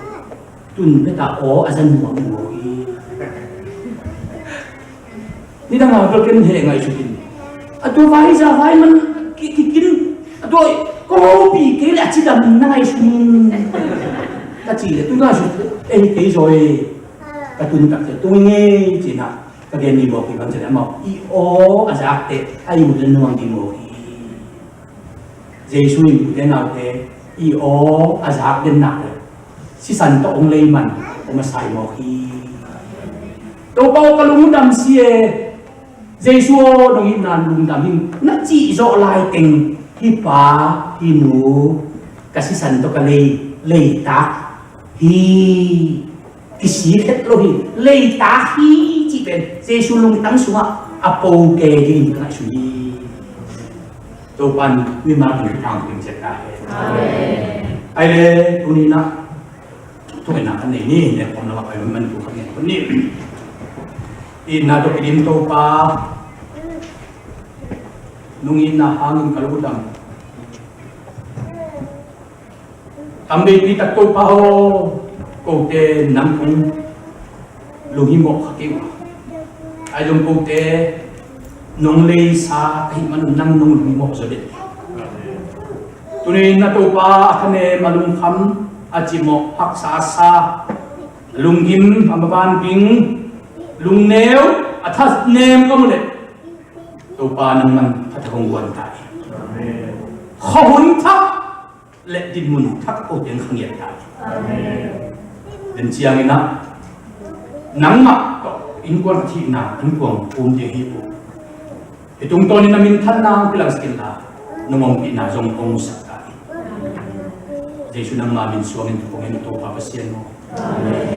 Tun phe ta aw a za nuam nuam hi. Nidang a bel ken heh ngaihsut in, a tua vai za vai man ki, kikin, a tua ko pi kei le a cidam na ngaihsun in. Ka ci le tun ngaihsut ei kei zaw e. Ka tun tak cia tung i ngei ci na ka gen ni mawk i bang cia le amau i aw a zak teh a i mut le nuam ding mawk hi. Jesu in ute naute i aw a zak den nak le sisan tawh hong lei man hong a sai mawk hi. Topa aw ka lungdam si e. Jesu aw nong itna lungdam hi. Na cih zawh lai teng hi pa hi nu ka sisan tawh ka lei, leitak hi. Kisik het lo hi, leitak hi cih pen Jesu lungtang sungah a po ke dingin ka ngaihsun hi. Topa in mimal ding thupha hong pia ciat ta hen. Amen. Ai le tuni na thungetna kan nei ni, ne khawm lamah pai man thu kan nei khawm ni. Itna tawh kidim Topa, nong itna hangin ka lungdam. Tam veipi tak Topa aw, kote nang kong lunghimawh kha kei uh a, ai zong kote nong leisa ka hih man un nang nong lunghimawh zaw den. Tuni na Topa a thanem a lungkham a cimawh haksa a sa, a lunggim a maban ding, lungneu a thanem ka mu leh Topa nangman phatha kong guan ta hi. Khuahun thak le dinmun thak ko teng khangiat ta hi. Den ciangin ah nangmah tawh innkuan a thihna an kuang um ding hi uh. Hih tungtawnin na minthanna hong kilangsak inla, nong ompihna zong hong musak ta in. Jesu nangma min suangin thu kong ngen, Topa Pasian aw.